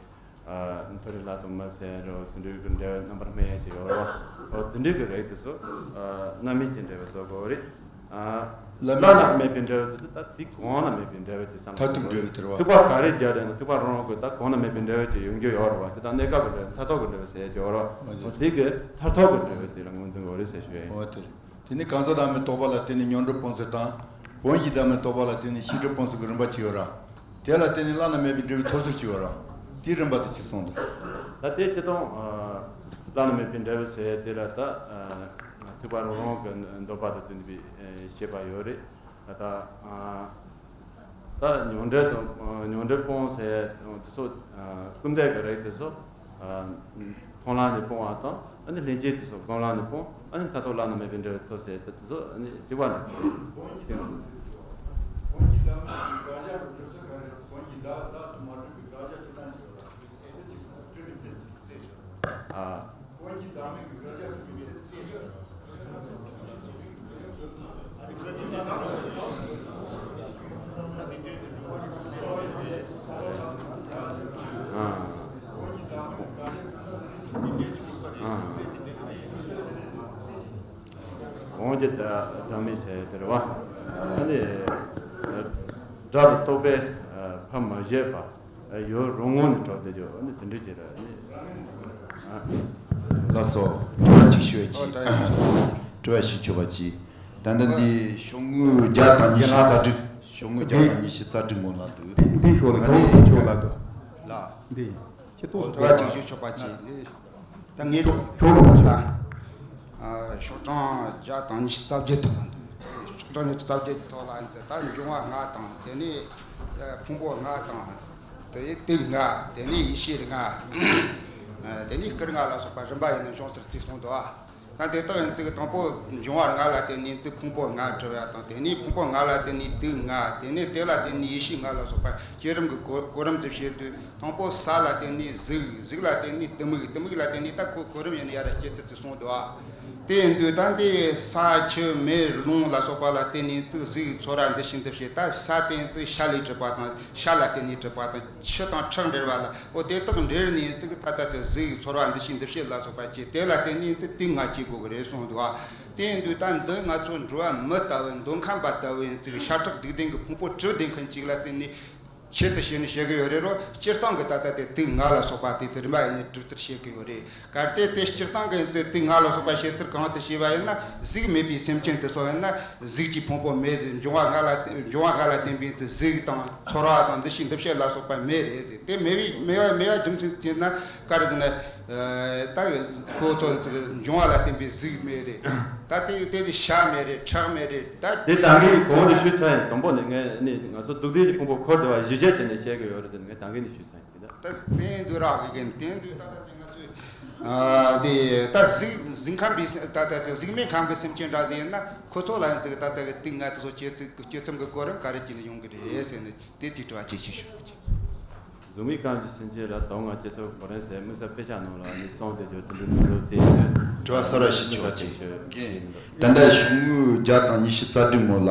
མཐོ་རིས་ལྷ་དང་མི་ཟེར་རོ་དེ་འདྲའི་གི་འབྲས་བུ་རྣམ་པར་སྨིན་ཡ་ཅིག་ཡོད་རོ། འོ་དེ་འདྲའི་གི་རིགས་དེ་ཚོ། རྣམ་སྨིན་གྱི་འབྲས་བུ་བཟོ་དགོས་རེད། བླ་ན་མེད་པའི་འབྲས་བུ་དེ་ད་དེ་གོང་ན་མེད་པའི་འབྲས་བུ་ཅིག་བསམ། མཐར་ཐུག་འབྲས་བུ་དེ་རེད་བ། ཐེག་པ་ག་རེ་རྒྱག་རེད་ན་ཐེག་པ་རང་རང་གི་ད་གོང་ན་མེད་པའི་འབྲས་བུ་ཅིག་ཡོང་རྒྱུ་ཡོད་རེད་བ། དེ་ད་གནས་སྐབས་ཀྱི་འབྲས་བུ་མཐར་ཐུག་གི་འབྲས་བུ་ཟེར་གྱི་ཡོད་རེད་བ། འོ་དེ་གི་མཐར་ཐུག་གི་འབྲས་བུ་དེ་ལ་ངོས་འཛིན་དགོས་རེད་ཟེར་ཞུ་ཡ་ཡིན། འོ་དེ་རེད། དེ་ནི་གང་ཟག་བདག་མེད་རྟོགས་པ་ལ་བརྟེན་ནས་མྱོང་གྲོལ་སྤོང་ཚུལ་དང་། བོན་གྱི་བདག་མེད་རྟོགས་པ་ལ་བརྟེན་ནས་ཤེས་སྒྲིབ་སྤོང་ཚུལ་གྱི་རིམ་པ་ཅིག་ཡོད་ར། དེ་ལ་བརྟེན་ནས་བླ་ན་མེད་པའི་འབྲས་བུ་ཐོབ་ཚུལ་ཅིག་ཡོད་ར། དེའི་རིམ་པ་དེ་ཅིག་གསུངས་འདུག་ད་དེ་སྤྱིར་བཏང་། བླ་ན་མེད་པའི་འབྲས་བུ་ཟེར་དེ་ལ་ད། ཐེག་པ་རང་རང་གི་འདོད་པ་དང་བསྟུན་པའི་བཤད་པ་ཡོད་རེད། ད་ད། ད་མྱོང་འབྲེལ་དང་མྱོང་འབྲེལ་སྤོང་ཟེར་དེ་ཚོ། སྐུར་འདེབས་ཀྱི་རིགས་དེ་ཚོ། མཐོང་ལམ་ནས་སྤོང་བ་དང་ཨ་ནི་ལྷན་སྐྱེས་དེ་ཚོ་སྒོམ་ལམ་ནས་སྤོང་ཨ་ནི་མཐར་ཐུག་བླ་ན་མེད་པའི་འབྲས་བུ་ཐོབ་ཟེར་དེ་ཚོ་ཨ་ནི་གཅིག་པ་འདྲ། ཨ། གོང་གི་བདག་མེད་ཟེར་དེ་རེད་བ། ཨ་ནི། སྒྲ་དང་རྟོག་པས་ཕར་མ་བཞེད་པ། ཡོད་རུང་ངོ་ནས་གྲོགས་དེ་ཡོད་ནི་དེ་འདྲ་ཅིག་རེད་ནི། ལགས་སོ། དྲི་བ་གཅིག་ཞུ་བ་གཅིག་དྲི་བ་ཞུ་ཆོག་པ་གཅིག་ད་ལྟ་འདི་ཤོག་ངོས་བརྒྱ་དང་ཉི་ཤུ་རྩ་དྲུག་ཤོག་ངོས་བརྒྱ་དང་ཉི་ཤུ་རྩ་དྲུག་ངོ་ལ་འདུག་འདི་ཤོག་ལ་གང་དུ་ཆོག་ལ་འདུག་ལ། འདི། ཁྱེད་ཏོག་ཙམ་དྲི་བ་གཅིག་ཞུ་ཆོག་པ་གཅིག་འདི། ད་ངས་ཤོག་ཤོག་ལ་ལ། ཤོག་གྲངས་བརྒྱ་དང་ཉི་ཤུ་རྩ་བརྒྱད་ཐོག་ལ་འདུག་ཤོག་གྲངས་ཉི་ཤུ་རྩ་བརྒྱད་ཐོག་ལ་ཡིན་ཚེ་ད་འབྱུང་བ་ལྔ་དང་དེ་ནས་ཕུང་པོ་ལྔ་དང་། དེ་ཡི་དུག་ལྔ། དེ་ནས་ཡེ་ཤེས་ལྔ། དེ་ནས་སྐུ་ལྔ་ལ་སོགས་པ་རིམ་པ་ཡིན་ནོ་བྱུང་ཚུལ་གཅིག་གསུངས་འདུག་ད་དེ་དག་ཡིན་ཚིག་དང་པོ་འབྱུང་བ་ལྔ་ལ་བརྟེན་ནས་ཚིག་ཕུང་པོ་ལྔ་གྲུབ་ཡ་དང་དེ་ནས་ཕུང་པོ་ལྔ་ལ་བརྟེན་ནས་དུག་ལྔ། དེ་ནས་དེ་ལ་བརྟེན་ནས་ཡེ་ཤེས་ལྔ་ལ་སོགས་པ་བསྐྱེད་རིམ་གྱི་གོ་གོ་རིམ་དུ་བྱེད་དུས་དང་པོ་ས་ལ་བརྟེན་ནས་གཟུགས། གཟུགས་ལ་བརྟེན་ནས་གཏི་མུག་གཏི་མུག་ལ་བརྟེན་ནས་ད་གོ་གོ་རིམ་ཡིན་ན་ཡ་ར་སྐྱེ་ཚུལ་གཅིག་གསུངས་འདུག་དེ་ཡིན་དུས་ད་འདི་ས་ཆུ་མེ་རླུང་ལ་སོགས་པ་ལ་བརྟེན་ནས་ཚིག་གཟུགས་ཚོར་བ་འདི་ཤིན་ཏུ་བྱེད། ད་ས་དེ་ཚིག་ཤ་ལས་གྲུབ་པ་དང་ཤ་ལ་བརྟེན་ནས་གྲུབ་པ་དང་ཆུ་དང་ཁྲག་འབྲེལ་བ་ལ་འོ་དེ་དག་འབྲེལ་ནས་ཚིག་ད་ལྟ་དེ་གཟུགས་ཚོར་བ་འདི་ཤིན་ཏུ་བྱེད་ལ་སོགས་པ་སྐྱེ། དེ་ལ་བརྟེན་ནས་ཚིག་དུག་ལྔ་སྐྱེ་དགོས་ཀྱི་རེད་གསུངས་འདུག་དེ་ཡིན་དུས་ད་འདི་ང་ཚོ་འགྲོ་བ་མི་ལྟ་བུ་མདོ་ཁམས་པ་ལྟ་བུ་ཡིན་ཙང་ཤ་ཁྲག་སྡིག་ལྡན་གྱི་ཕུང་པོ་གྲུ་ལྡན་མཁན་ཅིག་ལ་བརྟེན་ནས་ཆེད་དུ་བྱས་ནས་བཤད་གི་ཡོད་རེད་རོ། སྤྱིར་བཏང་གི་ད་ལྟ་དེ་དུག་ལྔ་ལ་སོགས་པ་དེ་དེ་རིམ་པ་ཡིན་ནས་གྲུབ་ཚུལ་བཤད་གི་ཡོད་རེད། གལ་ཏེ་དེ་སྤྱིར་བཏང་གི་ཡིན་ཙང་དུག་ལྔ་ལ་སོགས་པ་བྱེད་ཚུལ་གང་དུ་བྱས་པ་ཡིན་ན། གཟུགས་མེད་པའི་སེམས་ཅན་དེ་ཚོ་ཡིན་ན་གཟུགས་ཀྱི་ཕུང་པོ་མེད་དེ། འབྱུང་བ་ལྔ་ལ་འབྱུང་བ་ལྔ་ལ་བརྟེན་པའི་གཟུགས་དང་ཚོར་བ་དང་འདུ་ཤེས་འདུ་བྱེད་ལ་སོགས་པ་མེད་རེད། དེ་མེད་པའི་མེད་པ་མེད་པ་རྒྱུ་མཚན་དེ་ན་ག་རེ་ཟེར་ན། ད་ཁོ་ཚོ་འབྱུང་བ་ལ་བརྟེན་པའི་གཟུགས་མེད་རེད། ད་དེ་དེ་དེ་ཤ་མེད་རེད། ཁྲག་མེད་རེད། ད་དེ་ད་གིན་གོང་དུ་ཞུས་ཚར་ཡིན། དང་པོ་ནས་ངས་ནི་ང་ཚོ་སྡུག་བདེན་གྱི་ཕུང་པོ་འཁོར་བསྡད་པ་གཞི་བྱས་བྱས་ནས་བཤད་གི་ཡོད་རེད་དེ་ངས་ད་གིན་ནས་ཞུས་ཚར་ཡིན། དེ་ད་ད་བསྟན་འདུག་རག་གི་གན་བསྟན་འདུག་ད་ད་དེ་ང་ཚོས་ཨ་དེ་ད་གཟུགས་གཟུགས་ཁམས་པའི་ད་ད་དེ་གཟུགས་མེད་ཁམས་ཀྱི་སེམས་ཅན་འདྲ་ཟིག་ཡིན་ན་ཁོ་ཚོ་ལ་ཡང་ཅིག་ད་ད་གི་དུག་ལྔ་དེ་ཚོ་སྐྱེ་ཚུལ་སྐྱེ་ཚུལ་གྱི་གོ་རིམ་ག་རེ་བྱས་ནས་ཡོང་གི་རེད་ཟེར་ནས། དེ་དེའི་དྲི་བ་ཅིག་ཞུ་ཞུ། གཟུགས་མེད་ཁམས་ཀྱི་སེམས་ཅན་ལ་དུག་ལྔ་སྐྱེ་ཚུལ་གོ་རིམ་ཟེར་དམིགས་བསལ་དཔེ་ཆ་ནང་ལ་ནི་གསུངས་བསྡད་རྒྱུ་དེ་འདྲ་མི་འདུག་དེ་ཡིན་དུས། དྲི་བ་གསར་བ་ཞིག་ཆོག་ཅིག་ད་ལྟ་ཞུ་དངུལ་བརྒྱ་དང་ཉི་ཤུ་རྩ་བདུན་མོ་ལ།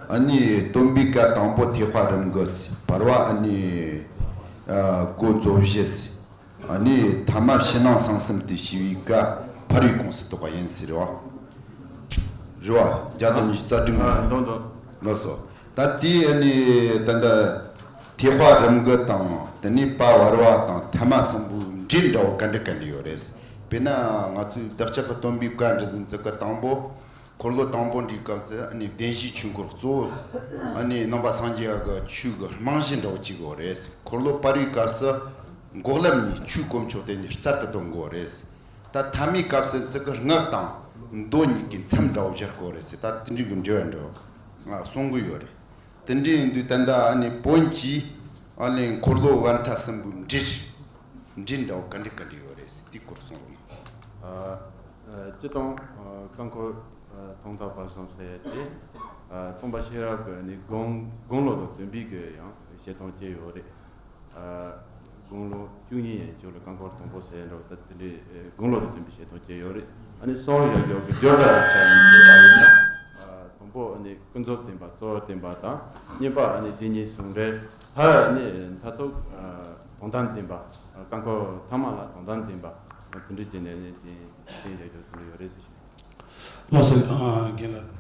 ཨ་ནི་སྟོན་པའི་བཀའ་དང་པོ་ཐེག་པ་རིམ་དགུ་ཟེར། བར་བ་ཨ་ནི་ཨ་སྒོ་རྫོགས་བཞི་ཟེར། ཨ་ནི་ཐ་མ་ཕྱི་ནང་གསང་གསུམ་དུ་ཞི་བའི་བཀའ་ཕ་རོལ་ཀུན་སུ་རྟོག་པ་ཡིན་ཟེར་བ། རེད་བ། བརྒྱ་དང་ཉི་ཤུ་རྩ་དྲུག་མ་ཨ་རེད། འདོན་འདོན། ལགས་སོ། ད་དེ་ཨ་ནི་ད་ལྟ་ཐེག་པ་རིམ་དགུ་དང་དེ་ནས་པ་བར་བ་དང་ཐ་མ་གསུམ་པོའི་འབྲེལ་འདྲ་བོ་ག་འདྲ་ག་འདྲ་ཡོད་རེད། དཔེར་ན་ང་ཚོའི་བདག་ཅག་གི་སྟོན་པའི་བཀའ་འདྲི་ཟིན་ཚིག་གི་དང་པོ། འཁོར་ལོ་དང་པོ་འདྲིའི་སྐབས་སུ་ཨ་ནི་བདེན་བཞིའི་ཆོས་འཁོར་གཙོ་བོ་ཨ་ནི་ནང་པ་སངས་རྒྱས་པ་གི་ཆོས་ཀྱི་རྨང་གཞི་འདྲ་བོ་གཅིག་ཡོད་རེད། འཁོར་ལོ་བར་བའི་སྐབས་སུ་འགོག་ལམ་གཉིས་ཆོས་དཀོན་མཆོག་དེ་ནི་རྩལ་དུ་གཏོང་དགོས་རེད། ད་ཐ་མའི་སྐབས་སུ་ཙི་གི་སྔགས་དང་མདོ་གཉིས་ཀྱི་མཚམས་འདྲ་བོ་སྦྱར་དགོས་རེད་ཟེར། ད་དེ་འདྲའི་གི་འབྲེལ་བ་འདྲ་བོ་གསུང་གི་ཡོད་རེད། དེ་འདྲ་ཡིན་དུས་ད་ལྟ་ཨ་ནི་བོན་གྱིས་ཨ་ནི་འཁོར་ལོ་བར་མཐའ་གསུམ་པོའི་འབྲེལ་འབྲེལ་འདྲ་བོ་ག་འདྲ་ག་འདྲ་ཡོད་རེད་ཟེར། དེའི་སྐོར་གསུང་རོགས་གནང་། ཨ། ཨ། སྤྱིར་བཏང་། ཨ། རྐང་འཁོར། ཨ། ཐོག་མཐའ་བར་གསུམ་ཟེར་ཏེ། ཨ། སྟོན་པ་ཤེས་རབ་ཀྱི་ནི་དགུང་དགུང་ལོ་དང་བསྟུན་པའི་གི་ཡང་བཤད་སྟངས་བཅས་ཡོད་རེད། ཨ། དགུང་ལོ་བཅུ་གཉིས་ཡན་ཆོད་ལ་རྐང་འཁོར་དང་པོ་ཟེར་འདྲ་བོ་ད་དེ་འདྲའི་དགུང་ལོ་དང་བསྟུན་པའི་བཤད་སྟངས་བཅས་ཡོད་རེད། ཨ་ནི་གསུང་ཡོད་ཡོད་ཀྱི་སྦྱོར་བ་ཡང་ཆ་ཡིན་ཟེར་བ་ཡིན་ན། ཨ། དང་པོ་ཨ་ནི་ཀུན་རྫོབ་བདེན་པ་གཙོ་བོ་བསྟན་པ་དང་། གཉིས་པ་ཨ་ནི་བདེན་གཉིས་ཟུང་འབྲེལ། ད་ཨ་ནི་མཐར་ཐུག་ཨ། དོན་དམ་བདེན་པ། རྐང་འཁོར་ཐ་མ་ལ་དོན་དམ་བདེན་པ། དེ་འདྲ་བྱས་ནས་ནི་དེ་དེ་ཡག་ཡོད་དེ་ཡོད་རེད་ཟེར་ཞུ། ལགས་སོ། ཨ། རྒན་ལགས།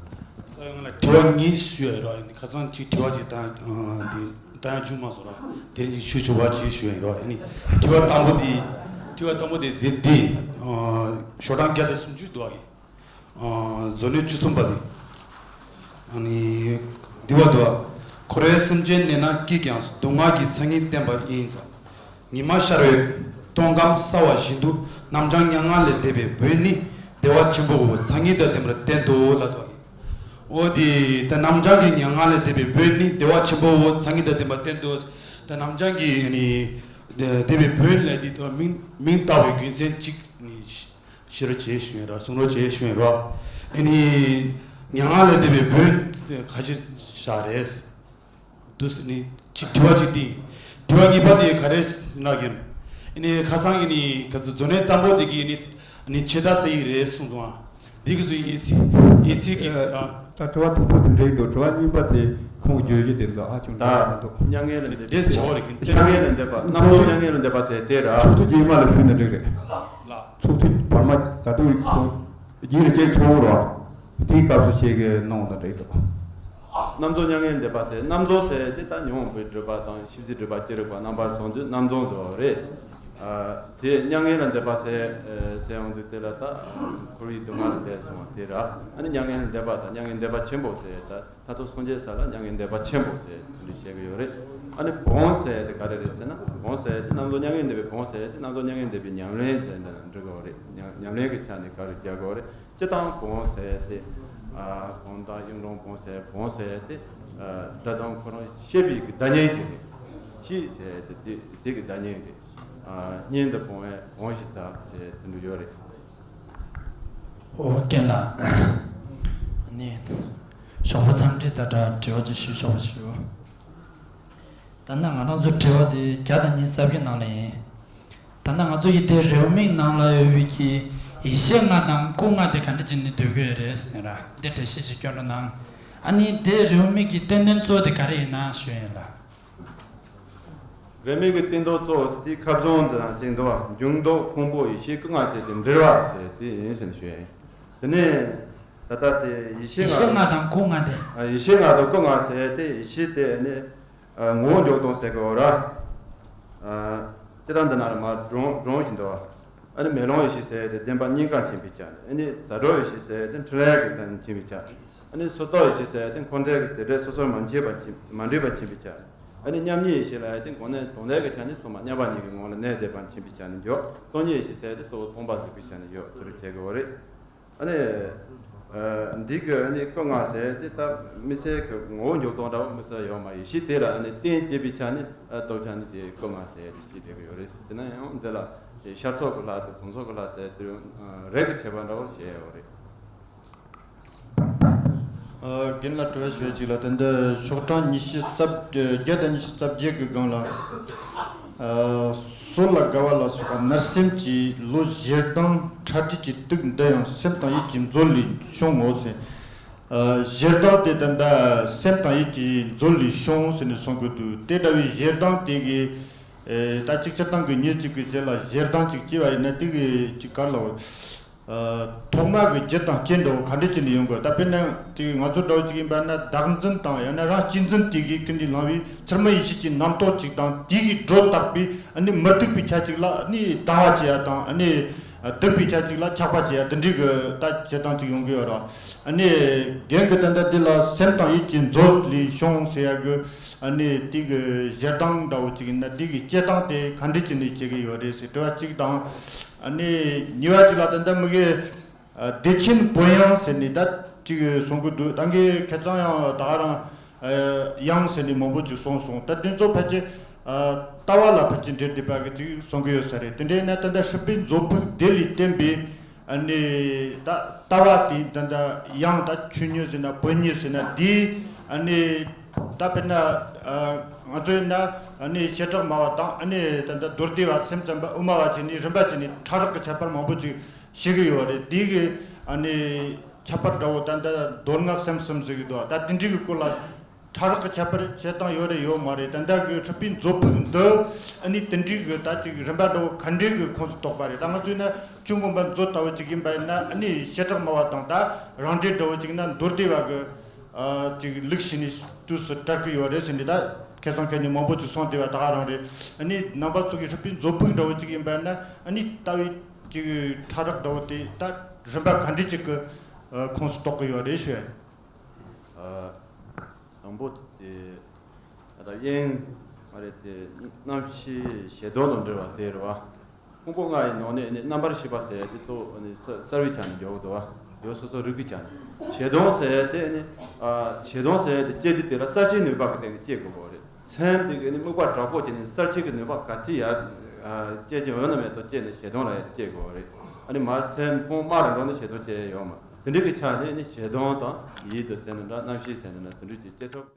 ས་ཡོང་ལ་དྲི་བ་གཉིས་ཞུ་ཡ་རོགས། ཨ་ནི་ཁ་སང་གཅིག་དྲི་བ་གཅིག་བཏང་། ཨ། དེ་བཏང་ཡ་བྱུང་མ་སོང་རོགས། དེ་རིང་གཅིག་ཞུ་ཆོག་པ་གཅིག་ཞུ་ཡ་རོགས། ཨ་ནི་དྲི་བ་དང་པོ་དེ། དྲི་བ་དང་པོ་དེ་དེ་དེ། ཨ། ཤོག་གྲངས་བརྒྱ་དང་སུམ་ཅུ་འདུག་ཨ། ཨ། མཛོད་བླུན་བཅུ་གསུམ་པ་དེ། ཨ་ནི་འདི་བ་འདུག་འཁོར་བའི་སེམས་ཅན་གནས་ན་སྐྱིད་ཀྱང་སྡུག་བསྔལ་གྱི་མཚན་ཉིད་བསྟན་པ་ཡིན་ཙང་། ཉི་མ་ཤར་བའི་སྟོན་ཁམས་གསལ་བ་བཞིན་དུ་རྣམ་བྱང་མྱ་ངན་ལས་འདས་པའི་བོན་ནི་བདེ་བ་ཆེན་པོའོ་མཚན་ཉིད་དང་ལྡན་པར་བསྟན་ཏོ་ལབ་འདུག་འོ་དེ་ད་རྣམ་བྱང་གི་མྱ་ངན་ལས་འདས་པའི་བོན་ནི་བདེ་བ་ཆེན་པོའོ་མཚན་ཉིད་དང་ལྡན་པར་བསྟན་ཏོ། ད་རྣམ་བྱང་གི་ནི་འདས་པའི་བོན་ལས་དེ་ད་མིང་མིང་བཏགས་པའི་རྒྱུ་མཚན་གཅིག་ནི། ཤེས་རོགས་བྱེད་ཞུ་ཡིན་རོགས། གསུང་རོགས་བྱེད་ཞུ་ཡིན་རོགས། ཨ་ནི་མྱ་ངན་ལས་འདས་པའི་བོན་ཁ་ཅིག་བཞག་རེད། འདུག་ཟེར་ནི་གཅིག་དྲི་བ་གཅིག་དེ། དྲི་བ་གཉིས་པ་དེ་ག་རེ་ཟེར་ན་གིན། ཨ་ནི་ཁ་སང་གི་ནི་ག་ཚོད་མཛོད་བླུན་དང་པོ་དེ་གི་ནི་ནི་ཆེ་ད་ཟེར་ཡིག་རེད་གསུངས་སོང་ཨ། དེ་གི་ཚོ་ཡིག་ཚིག་ཡིག་ཚིག་གི་ཨ། ད་དྲི་བ་དང་པོ་དེ་འདྲ་ཡིན་འདུག་དྲི་བ་གཉིས་པ་དེ་ཁོང་བརྗོད་གཞི་དེ་འདུག་ཧ་ཅང་འདྲ་མི་འདུག་མྱ་ངན་ལས་འདས་པ། དེ་བྱ་བ་རེད་གི། མྱ་ངན་ལས་འདས་པ། རྣམ་རྟོག་མྱ་ངན་ལས་འདས་པ་ཟེར་དེ་ར། ཚོགས་ཐུན་རྗེས་མ་ལ་ཞུས་ན་འགྲིག་རེད། ལགས། ཚོགས་ཐུན་བར་མ་ད་དུང་ཡིག་ཚོགས་རྗེས་ལ་ཅིག་ཚོགས་རོགས། དེའི་སྐབས་སུ་ཞིག་གི་གནང་བ་དང་འགྲིག་འདུག་རྣམ་རྟོག་མྱ་ངན་ལས་འདས་པ་ཟེར། རྣམ་རྫོགས་ཟེར་དེ་ད་ཉོན་མོངས་པའི་སྒྲིབ་པ་དང་ཤེས་བྱའི་སྒྲིབ་པ་ཅི་རིགས་པ་རྣམ་པར་སངས་རྒྱས་རྣམ་རྫོགས་རྫོགས་རེད། ཨ། དེ་མྱ་ངན་ལས་འདས་པ་ཟེར་ཟེར་ཡོང་དུས་དེ་ལ་ད་འཁོར་བའི་སྡུག་བསྔལ་ལས་འདས་སོང་བ་དེ་ར། ཨ་ནི་མྱ་ངན་ལས་འདས་པ་དང་མྱ་ངན་ལས་འདས་པ་ཆེན་པོ་ཟེར་ད། མཐར་ཐུག་སངས་རྒྱས་ས་ལ་མྱ་ངན་ལས་འདས་པ་ཆེན་པོ་ཟེར་དེ་འདྲ་བཤད་ཀྱི་ཡོད་རེད། ཨ་ནི་བོན་ཟེར་དེ་ག་རེ་རེད་ཟེར་ན། བོན་ཟེར་དེ་རྣམ་རྫོགས་མྱ་ངན་ལས་འདས་པའི་བོན་ཟེར་དེ་རྣམ་རྫོགས་མྱ་ངན་ལས་འདས་པའི་ཉམས་ལེན་ཟེར་འདི་ལ་འབྲི་དགོས་རེད། ཉམས་ཉམས་ལེན་གྱི་ཆ་ནས་ག་རེ་རྒྱག་དགོས་རེད། སྤྱིར་བཏང་བོན་ཟེར་དེ། ཨ། བོན་དང་གཡུང་དྲུང་བོན་ཟེར། བོན་ཟེར་དེ། ཨ། སྒྲ་དང་ཁོ་རང་བཤད་པའི་གི་བརྡ་རྙིང་ཅིག་རེད། གཤིས་ཟེར་དེ་དེ་དེ་གི་བརྡ་རྙིང་རེད། ཨ། སྙན་དུ་བོང་བས་བོན་ཞེས་བཏགས་ཟེར་དེ་འདྲ་ཡོད་རེད། ཨོ་རྒན་ལགས། ནི། ཞོགས་པ་འཚམས་འདྲི་དང་སྦྲགས་དྲི་བ་ཅིག་ཞུ་ཆོག་པ་ཞུ། ད་ནང་ང་རང་ཚོ་དྲི་བ་དེ་བརྒྱ་དང་ཉི་ཤུ་རྩ་བརྒྱད་ནང་ལ་ཡིན། ད་ནང་ང་ཚོ་ཡི་དེ་རེའུ་མིག་ནང་ལ་ཡོད་པའི་གི་ཡེ་ཤེས་ལྔ་དང་སྐུ་ལྔ་དེ་ག་འདྲ་བྱས་ནས་སྡོད་ཀྱི་ཡོད་རེད་ཟེར་ར། འདི་འགྲེལ་བཤད་ཅིག་སྐྱོན་རོགས་གནང་། ཨ་ནི་དེ་རེའུ་མིག་གི་བསྟན་དོན་གཙོ་བོ་དེ་ག་རེ་ཡིན་ན་ཞུ་ཡིན་ལ། རེའུ་མིག་གི་བསྟན་དོན་གཙོ་བོ་དེ་ཁ་བྱང་དང་བསྟན་དོན་འབྱུང་ལྡོག་ཕུང་པོ་ཡེ་ཤེས་སྐུ་ལྔ་བཅས་ཀྱི་འབྲེལ་བ་ཟེར་དེ་ཡིན་ཟེར་ནས་ཞུ་ཡ་ཡིན། དེ་ནས་ ད་ལྟ་དེ་ཡེ་ཤེས་ཡེ་ཤེས་ལྔ་ལྔ་དང་སྐུ་ལྔ་དེ། ཨ། ཡེ་ཤེས་ལྔ་དང་སྐུ་ལྔ་ཟེར་ཏེ། ཡེ་ཤེས་དེ་ནི། ཨ། ངོ་བོ་འཇོག་སྟངས་ཟེར་གི་ཡོད་ར། ཨ། སྤྱིར་བཏང་འདི་ན་ར་མར་སྒྲོམ་སྒྲོམ་བཞིན་དུ། ཨ་ནི་མེ་ལོང་ཡེ་ཤེས་ཟེར་ཏེ་བདེན་པ་གཉིས་ཀ་མཁྱེན་པའི་ཆ་ནས། ཨ་ནི་ཟ་འཕྲུག་ཡེ་ཤེས་ཟེར་ཏེ་འཕྲིན་ལས་ཀྱི་ཀ་མཁྱེན་པའི་ཆ་ནས། ཨ་ནི་སོ་ཐོག་ཡེ་ཤེས་ཟེར་ཏེ་འཁོར་འདས་ཀྱི་དེ་འདྲའི་སོ་སོར་མ་མཁྱེན་པ་མཁྱེན། མ་འདྲེས་པ་མཁྱེན་པའི་ཆ་ནས། ཨ་ནི་མཉམ་ཉིད་ཡེ་ཤེས་ལ་ཡང་དེ་གོང་ནས་དོན་ལས་ཀྱི་ཆ་ནས་ཚང་མ་མཉམ་པ་ཉིད་ཀྱི་ངང་ལ་གནས་བསྡད་པ་མཁྱེན་པའི་ཆ་ནས་འཇོག་སྟོང་ཉིད་ཡེ་ཤེས་ཟེར་ཏེ་གཙོ་བོ་སྟོང་པ་གཟིགས་པའི་ཆ་ནས་འཇོག་དེ་རུ་བྱེད་དགོས་པ་རེད། ཨ་ནི། ཨ། འདི་གི་ཨ་ནི་སྐུ་ལྔ་ཟེར་དེ་ད་དམིགས་བསལ་གྱི་ངོ་བོ་འཇོག་སྟངས་འདྲ་བོ་དམིགས་བསལ་ཡོད་མ་རེད། ཡེ་ཤེས་དེ་ལ་ཨ་ནི་རྟེན་བྱེད་པའི་ཆ་ནས། ཨ། སྟོབས་ཆ་ནས་དེ་སྐུ་ལྔ་ཟེར་ཏེ་བྱས་བསྡད་ཀྱི་ཡོད་རེད། དེ་ན་ཡང་འདི་ལ་ཤར་ཕྱོགས་ཀྱི་ལྷ་དང་བྱང་ཕྱོགས་ཀྱི་ལྷ་ཟེར་དེ་རིགས་ཀྱི་ཁྱད་པར་འདྲ་བོ་བྱས་ཡོད་རེད། ཨ། རྒན་ལ་དྲི་བ་ཞུ་ཅིག་ལ། ད་འདི་ཤོག་གྲངས་ཉི་ཤུ་རྩ་བརྒྱད་དང་ཉི་ཤུ་རྩ་བརྒྱད་ཀྱི་སྒང་ལ། ཨ། སྲོད་ལ་དགའ་བ་ལ་སོགས་པ་མནར་སེམས་ཀྱི་བློ་ཞེ་སྡང་ཕྲ་སྒྲིག་གི་དུག་འདི་ཡང་སེམས་དང་ཡིད་ཀྱི་མཛོད་ལས་བྱུང་ངོ་ཟེར། ཨ། ཞེ་སྡང་དེ་ད་ལྟ་སེམས་དང་ཡིད་ཀྱི་མཛོད་ལས་བྱུང་ཟེར་ནས་གསུང་གི་འདུག་དེ་འདྲ་བའི་ཞེ་སྡང་དེ་གི། ཨེ། ད་ཅིག་སྤྱིར་བཏང་གི་ཉིད་ཅིག་གི་རྗེས་ལ་ཞེ་སྡང་ཅིག་སྐྱེ་བ་ཡིན་ན། དེ་གི་ཅིག་ག་རེ་ལབ། ཨ། ཐོག་མ་གི་རྒྱུ་དང་རྐྱེན་འདྲ་བོ་ག་འདྲ་བྱས་ནས་ཡོང་དགོས། ད་དཔེར་ན་དེ་ང་ཚོ་འདྲ་བོ་ཅིག་ཡིན་པ་ན། བདག་འཛིན་དང་ཡང་ན་རང་གཅེས་འཛིན་དེ་གིས་ཀུན་ནས་བསླངས་པའི་ཚུལ་མིན་ཡེ་ཤེས་ཀྱི་རྣམ་རྟོག་ཅིག་དང་། དེ་གིས་སྒྲོ་བཏགས་པའི་ཨ་ནི་མི་སྡུག་པའི་ཆ་ཅིག་ལ་ཨ་ནི་སྡང་བ་བྱེད་ཡ་དང་། ཨ་ནི་སྡུག་པའི་ཆ་ཅིག་ལ་ཆགས་པ་བྱེད་ཡ། དེ་འདྲའི་གི་ད་བྱེད་སྟངས་ཅིག་ཡོང་གི་ཡོད་རེད། ཨ་ནི་རྒན་གྱིས་ད་ལྟ་འདི་ལ་སེམས་དང་ཡིད་ཀྱི་མཛོད་ལས་བྱུང་ཟེར་ཡ་གི། ཨ་ནི་དེ་གི་ཞེ་སྡང་འདྲ་བོ་ཅིག་ཡིན་ན། དེ་གི་སྐྱེ་སྟངས་དེ་ག་འདྲ་བྱས་ནས་སྐྱེ་གི་ཡོད་རེད་ཟེར་དྲི་བ་གཅིག་དང་། ཨ་ནི་གཉིས་པ་གཅིག་ལ། ད་ལྟ་མི་གི། ཨ། བདེ་ཆེན་བོད་དབྱངས་ཟེར་ནས་ད་ཅིག་གསུང་གི་འདུག་ད་གིན་ཁ་སང་ཡང་ད་ག་རང་། ཨ། དབྱངས་ཟེར་ནས་མང་པོ་ཅིག་གསུངས་སོང་། ད་དེ་ཚོ་ཕལ་ཆེར། ཨ། ལྟ་བ་ལ་ཕལ་ཆེར་འབྲེལ་བསྡད་པ་གི་ཅིག་གསུང་གི་ཡོད་ས་རེད། དེ་འདྲ་ཡིན་ན་ད་ལྟ་སྲིད་པའི་མཛོད་ཕུགས་དེ་ལས་བརྟེན་པའི། ཨ་ནི་ད་ལྟ་བ་དེ་ད་ལྟ་དབྱངས་ད་ཆོས་ཉིད་ཟེར་ན་བོད་ཉིད་ཟེར་ན་དེ། ཨ་ནི་ད་དཔེར་ན། ཨ། ང་ཚོ་ཡིན་ན་ཨ་ནི་བྱེ་བྲག་སྨྲ་བ་དང་། ཨ་ནི་ད་ལྟ་མདོ་སྡེ་པ། སེམས་ཙམ་པ། དབུ་མ་པ་བྱས་ནས་རིམ་པ་བྱས་ནས་ཕྲ་རགས་ཀྱི་ཁྱད་པར་མང་པོ་ཅིག་བྱེད་ཀྱི་ཡོད་རེད། དེ་གི་ཨ་ནི་ཁྱད་པར་འདྲ་བོ་ད་ལྟ་མདོ་སྔགས་སེམས་གསུམ་ཟེར་གྱི་འདུག་ད་དེ་འདྲའི་གི་སྐོར་ལ་ཕྲ་རགས་ཀྱི་ཁྱད་པར་བྱེད་སྟངས་ཡོད་རེད་ཡོད་མ་རེད། ད་ལྟ་གི་སྲིད་པའི་མཛོད་ཕུགས་འདི་ཨ་ནི་དེ་འདྲའི་གི་ད་ཅིག་རིམ་པ་འདྲ་བོ་ག་འདྲའི་གི་ཁོངས་སུ་གཏོགས་པ་རེད། ད་ང་ཚོས་ན་ཆོས་མངོན་པ་མཛོད་ལྟ་བུ་ཅིག་ཡིན་པ་ཡིན་ན། ཨ་ནི་བྱེ་བྲག་སྨྲ་བ་དང་ད་རང་འགྲེལ་འདྲ་བོ་ཅིག་ན་མདོ་སྡེ་པ་གི། ཨ། ཅིག་ལུགས་ཤིག་ནས་དུས་སུ་གྲགས་ཀྱི་ཡོད་རེད་ཟེར་ནས། ད་ཁ་སང་ཁ་ཉིན་མང་པོ་ཅིག་གསུངས་བསྡད་པ་ད་ག་རང་རེད། ཨ་ནི་རྣམ་པ་ཚོ་གི་སྲིད་པའི་མཛོད་ཕུགས་འདྲ་བོ་ཅིག་ཡིན་པ་ཡིན་ན། ཨ་ནི་ལྟ་བའི་ཅིག་ཕྲ་རགས་འདྲ་བོ་དེ་ད་རིམ་པ་ག་འདྲ་ཅིག་གི། ཨ། ཁོངས་སུ་གཏོགས་ཀྱི་ཡོད་རེད་ཞུ། ཨ། དང་པོ་དེ། ད་དབྱིངས་མ་རེད་དེ། རྣམ་ཤེས་ཞེ་སྡང་དང་འབྲེལ་བ་དེ་རེད་བ། ཕུང་པོ་ལྔ་ཡི་ནང་ནས་ནི་རྣམ་པར་ཤེས་པ་ཟེར་ཡ་དེ་ཚོ་ནི་གསལ་བའི་ཆ་ནས་འཇོག་གི་འདུག་བ། ཡོད་སོ་སོ་རིག་པའི་ཆ་ནས། ཞེ་སྡང་ཟེར་ཡ་དེ་ནི། ཨ། ཞེ་སྡང་ཟེར་ཡ་དེ་སྐྱེ་དུས་དེ་ལ་གསལ་བྱེད་ནུས་པ་གི་སྟེང་ནས་སྐྱེ་དགོས་པ་རེད། སེམས་དེ་གི་ནི་དམིགས་པ་དྲག་པོ་བྱས་ནས་གསལ་བྱེད་ཀྱི་ནུས་པ་ག་ཚོད་ཡར། ཨ། སྐྱེ་ཀྱང་ཡོད་ན་མེད་དོ་སྐྱེ་ནས་ཞེ་སྡང་ལ་ཡར་སྐྱེ་དགོས་པ་རེད། ཨ་ནི་མར་སེམས་ཁོང་དམའ་རུ་འགྲོ་ནས་ཞེ་སྡང་སྐྱེ་ཡ་ཡོད་མ། དེ་འདྲའི་གི་ཆ་ནས་ནི་ཞེ་སྡང་དང་ཡིད་དུ་ཟེར་ན་འདྲ། རྣམ་ཤེས་ཟེར་ན་འདྲ། དེ་འདྲའི་ཅིག་སྐྱེ་ཐུབ།